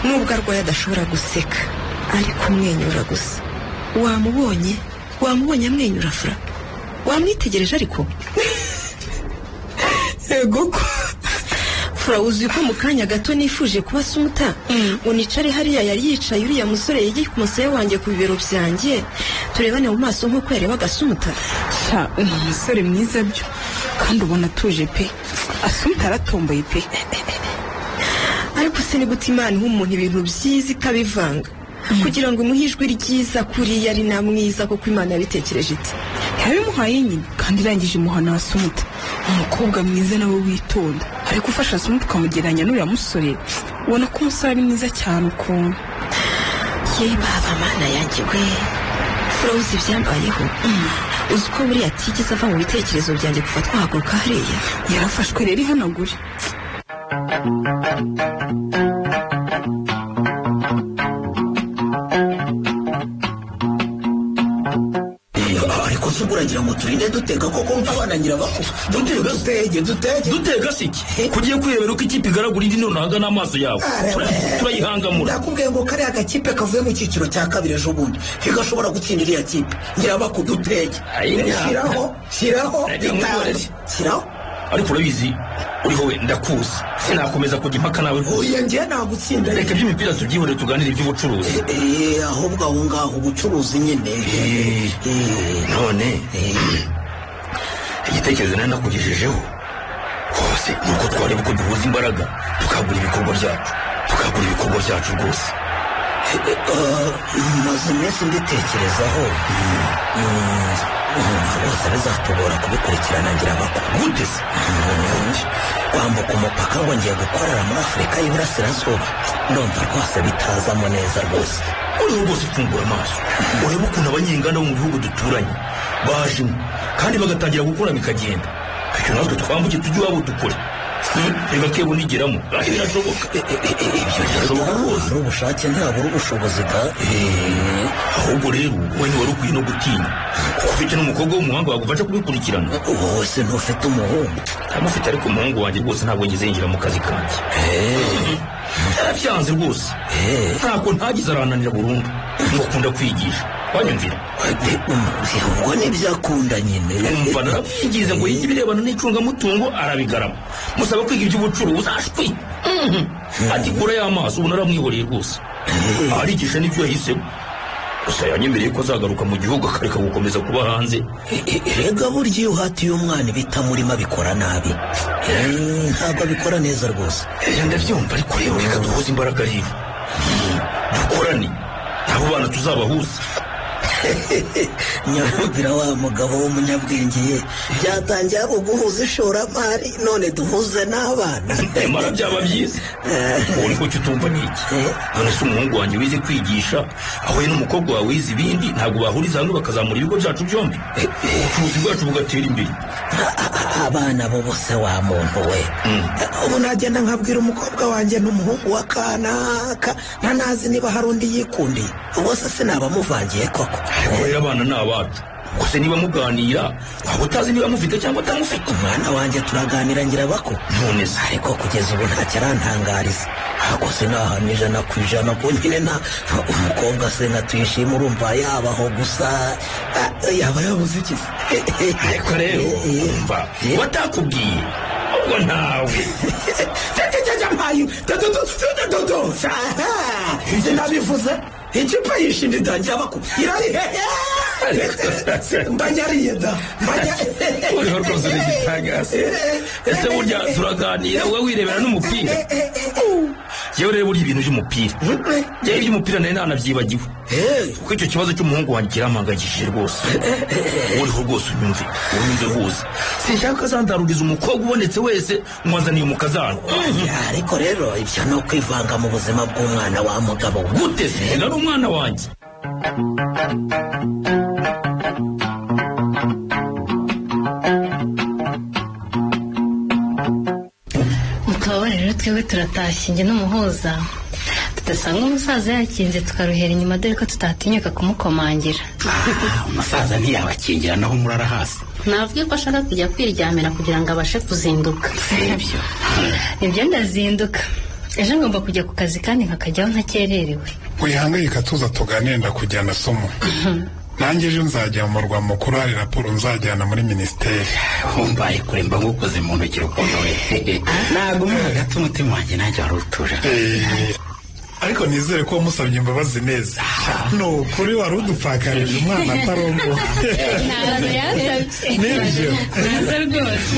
nubwo arwaye adashobora guseka ariko umwenyura gusa. Wamubonye amwenyura Fura? Wamwitegereje ariko? Yego ko Fura, uzi ko mu kanya gato nifuje kuba Sumuta ngo nicare hariya yari yicaye uriya musore yegeye ku musaya wanjye ku bibero byanjye, turebane mu maso nk'uko yarebaga Sumuta. Sha, ni umusore mwiza byo, kandi ubona atuje pe. Asumuta aratomboye pe. Ariko se ni gute Imana iha umuntu ibintu byiza ikabivanga kugira ngo imuhe ijwi ryiza kuriya ari na mwiza kuko Imana yabitekereje iti? Yabimuhaye nyine, kandi irangije imuha na Asumuta, umukobwa mwiza nawe witonda. Ariko ufasha Asumuta ukamugereranya n'uriya musore, ubona ko umusore ari mwiza cyane ukuntu. Ye baba, mana yanjye we. Fura, uzi ibyambayeho? Uzi ko buriya atigeze ava mu bitekerezo byanjye kuva twahaguruka hariya? Yarafashwe rero ihanagure. Ariko se uragira ngo turinde duteka koko abana Nyirabako? Dutega siki kugiye kwirebera uko ikipe igaragura indi none ahagana amaso yawe turayihangamura. Ndakubwiye ngo kariya gakipe kavuye mu cyiciro cya kabiri ejo bundi ntigashobora gutsinda iriya kipe. Nyirabako dutege, shyiraho shyiraho. Ariko urabizi uriho we ndakuzi, sinakomeza kujya impaka nawe rwose. Oya njye nagutsinda. Reka iby'imipira tubyihorere tuganire iby'ubucuruzi. Ahubwo aho ngaho ubucuruzi nyine. None igitekerezo nari nakugejejeho hose ni uko twareba uko duhuza imbaraga tukagura ibikorwa byacu, rwose. Maze iminsi mbitekerezaho, rwose bizatugora kubikurikirana Nyirabako. Gute se? Kwambuka umupaka ngo ngiye gukorera muri Afurika y'Iburasirazuba ndumva rwose bitazamo neza rwose. Uriho rwose ufungura amaso urebe ukuntu abanyenganda bo mu bihugu duturanye bajemo kandi bagatangira gukora bikagenda, bityo natwe twambuke tujye iwabo dukore. Reka kebo nigeramo birashoboka. Ibyo birashoboka rwose, ari ubushake ntabura ubushobozi da. Ahubwo rero wowe ntiwari ukwiye no gutinya kuko ufite n'umukobwa w'umuhanga wagufasha kubikurikirana. Wowe se ntufite umuhungu? Ndamufite, ariko umuhungu wanjye rwose ntabwo ngize yinjira mu kazi kanjye. Yarabyanze rwose, ntabwo ntagize arananira burundu ngo akunda kwigisha. Wanyumvira? Ubwo nibyo akunda nyine. Umva, narabyigize ngo yige ibirebana n'icungamutungo arabigarama, musaba kwiga iby'ubucuruzi ashwi ati kura y'amaso. Ubu naramwihoreye rwose, arigisha n'ibyo yahisemo. Gusa yanyemereye ko azagaruka mu gihugu akareka gukomeza kuba hanze. Rega burya iyo uhatiye umwana ibitamurimo abikora nabi, ntabwo abikora neza rwose. Ndabyumva, ariko rero reka duhuze imbaraga rero dukorane, abo bana tuzabahuza. Nyamubwira wa mugabo w'umunyabwenge ye, byatangiye ari uguhuza ishoramari none duhuze n'abana. Mara byaba byiza. Uri kuki utumva ni iki? None se umuhungu wanjye wize kwigisha ahuye n'umukobwa wawe wize ibindi, ntabwo bahuriza hamwe bakazamura ibigo byacu byombi, ubucuruzi bwacu bugatera imbere? Abana bo bose wa muntu we. Ubu nagenda nkabwira umukobwa wanjye n'umuhungu wa kanaka ntanazi niba hari undi yikundiye, ubwo se sinabamuvangiye koko? Ariko rero abana ni abacu, gusa niba muganira waba utazi niba mufite cyangwa atamufite. Umwana wanjye turaganira Nyirabako. None se? Ariko kugeza ubu ntacyo arantangariza. Ariko sinahamya 100% ko nyine nta umukobwa se nka Tuyishime urumva yabaho gusa yaba yabuze iki se? Ariko rero umva watakubwiye ubwo ntawe. Nabivuze ikipe yishimye itangira bako irari mbanyariye da. Uriho rwose uri igitangaza. Ese burya turaganira wowe wirebera n'umupira? Yewe rero buri ibintu by'umupira. Yewe iby'umupira nari nanabyibagiwe. Kuko icyo kibazo cy'umuhungu wanjye kirampangayikishije rwose. Uriho rwose unyumve, unyumve huza. Sinshaka azandaruriza umukobwa ubonetse wese mwazaniye umukazana. Ariko rero ibyo ni ukwivanga mu buzima bw'umwana wa mugabo. Gute se? Nari umwana wanjye. Mutubabare rero twebwe turatashye njye n'umuhuza tudasanga umusaza yakinze tukaruhera inyuma dore ko tutatinyuka kumukomangira. Umusaza ntiyabakingira naho murara hasi. Navuge ko ashaka kujya kwiryamira kugira ngo abashe kuzinduka. Sibyo. Nibyo ndazinduka. Ejo ngomba kujya ku kazi kandi nkakajyaho ntakererewe. Wihangayika tuza tuganire ndakujyana somo. Nanjye ejo nzajya mu murwa mukuru hari raporo nzajyana muri minisiteri. Mbaye kure mba ngukoze mu ntoki rukundo we. Naguma hagati umutima wanjye nanjye wari utuje. Ariko nizere ko wamusabye imbabazi neza. No kuri wari udupfakarije umwana atarongo. Ntazo yansabye. Nibyo. Ntazo rwose.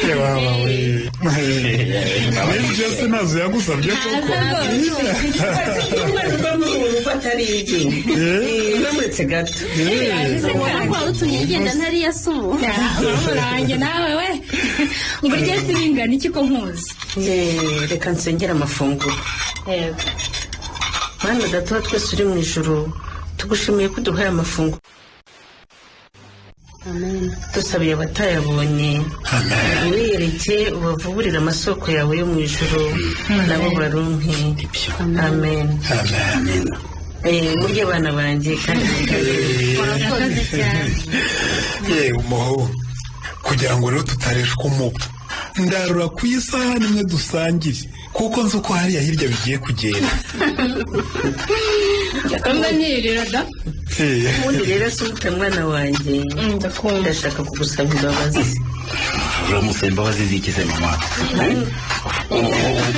Yewe we. Nibyo se nazo yagusabye koko. Namuretse gato. Wari utumye ngenda ntariya sumu. Wanjye nawe we. Ngo urye se bingana iki ko nkuzi. Reka nsengere amafunguro. Yego. Mana data wa twese uri mu ijuru, tugushimiye ko uduhaye amafunguro. Amen. Dusabiye abatayabonye. Amen. Wiyereke ubavuburire amasoko yawe yo mu ijuru, nabo baronke. Amen. Amen. Murye abana banjye kandi murakoze cyane. Yewe umuho, kugira ngo rero tutareshwa umupfu, ndarura ku isahani imwe dusangire, kuko nzi uko hariya hirya bigiye kugenda. Kamwe nirira da. Ubundi rero si mwana wanjye, ndashaka kugusaba imbabazi. Uramusaba imbabazi z'ikize mama?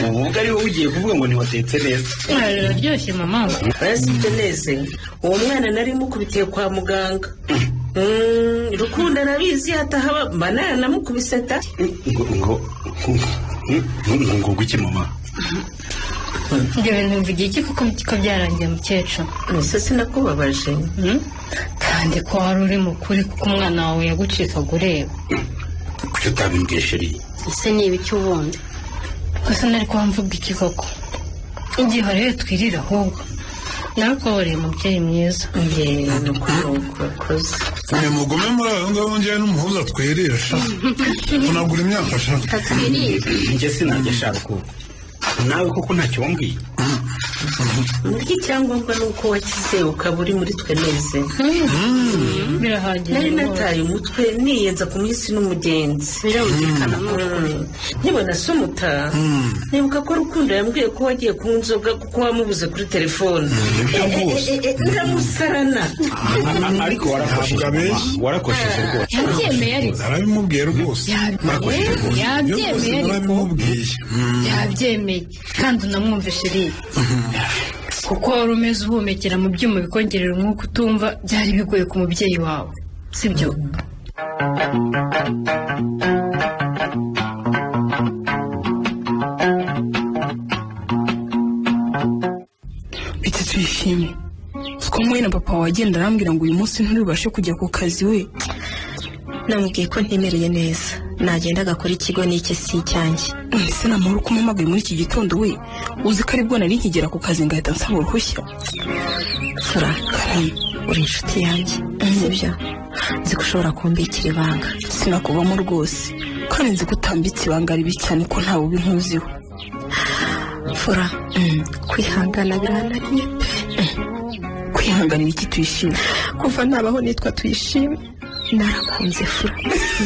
Ubwo ari wowe ugiye kuvuga ngo ntiwatetse neza. Biraryoshye mama. Sibyo neza. Uwo mwana nari mukubitiye kwa muganga. Rukundo arabizi atahaba mba naramukubise ta. Ngo ngo guki mama? Ibyo bintu mvugiye iki kuko ko byarangiye mukecuru? Ese sinakubabaje? Kandi ko wari uri mukuri kuko umwana wawe yagucikaga ureba. Kuki utabimbwiye sheri? Ese ni ibiki ubundi? Gusa nari kuba mvuga iki koko? Igihe rero twirira ahubwo. Narakubabariye mubyeyi mwiza. Urakoze. Ni mugume muri aho ngaho njyewe n'umuhuza twirira sha. Tunagura imyaka sha. Njye sinajya shaka ko nawe koko ntacyo wambwiye. Murya icyangombwa ni uko wakize ukaba uri muri twe neze. Birahagije. Nari nataye umutwe niyenza ku minsi n'umugenzi. Birumvikana. Nkibona sumuta nibuka ko Rukundo yambwiye ko wagiye kunywa inzoga kuko wamubuze kuri telefone. Ndamusarana. Ariko warakosheje. Warakosheje rwose. Yabyemeye ariko. Narabimubwiye rwose. Yabyemeye ariko. Yabyemeye kandi unamwumve sheri. Kuko wari umeze uhumekera mu byuma bikongerera umwuka utumva, byari bigoye ku mubyeyi wawe, sibyo? Bite tuyishime siko mwe na papa wagenda arambwira ngo uyu munsi nturibashe kujya ku kazi we. Namubwiye ko ntimereye neza, nagenda agakora ikigo n'icye si icyanjye. Ese namahoro ko umpamagaye muri iki gitondo we, uzi ko aribwo nari nkigera ku kazi ngahita nsaba uruhushya. Fura, uri inshuti yanjye, sibyo? Nzi ko ushobora kumbikira ibanga. Sinakubamo rwose, kandi nzi ko utambitse ibanga ribi cyane ko nta bubi nkuziho. Fura, kwihangana birananiye pe. Kwihanganira iki tuyishime? Kuva nabaho nitwa tuyishime. Narakunze Fura,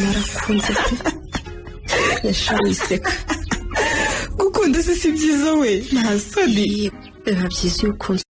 narakunze pe. Yashawiseka. Gukunda se si byiza we, nta soni. Biba byiza iyo ukunze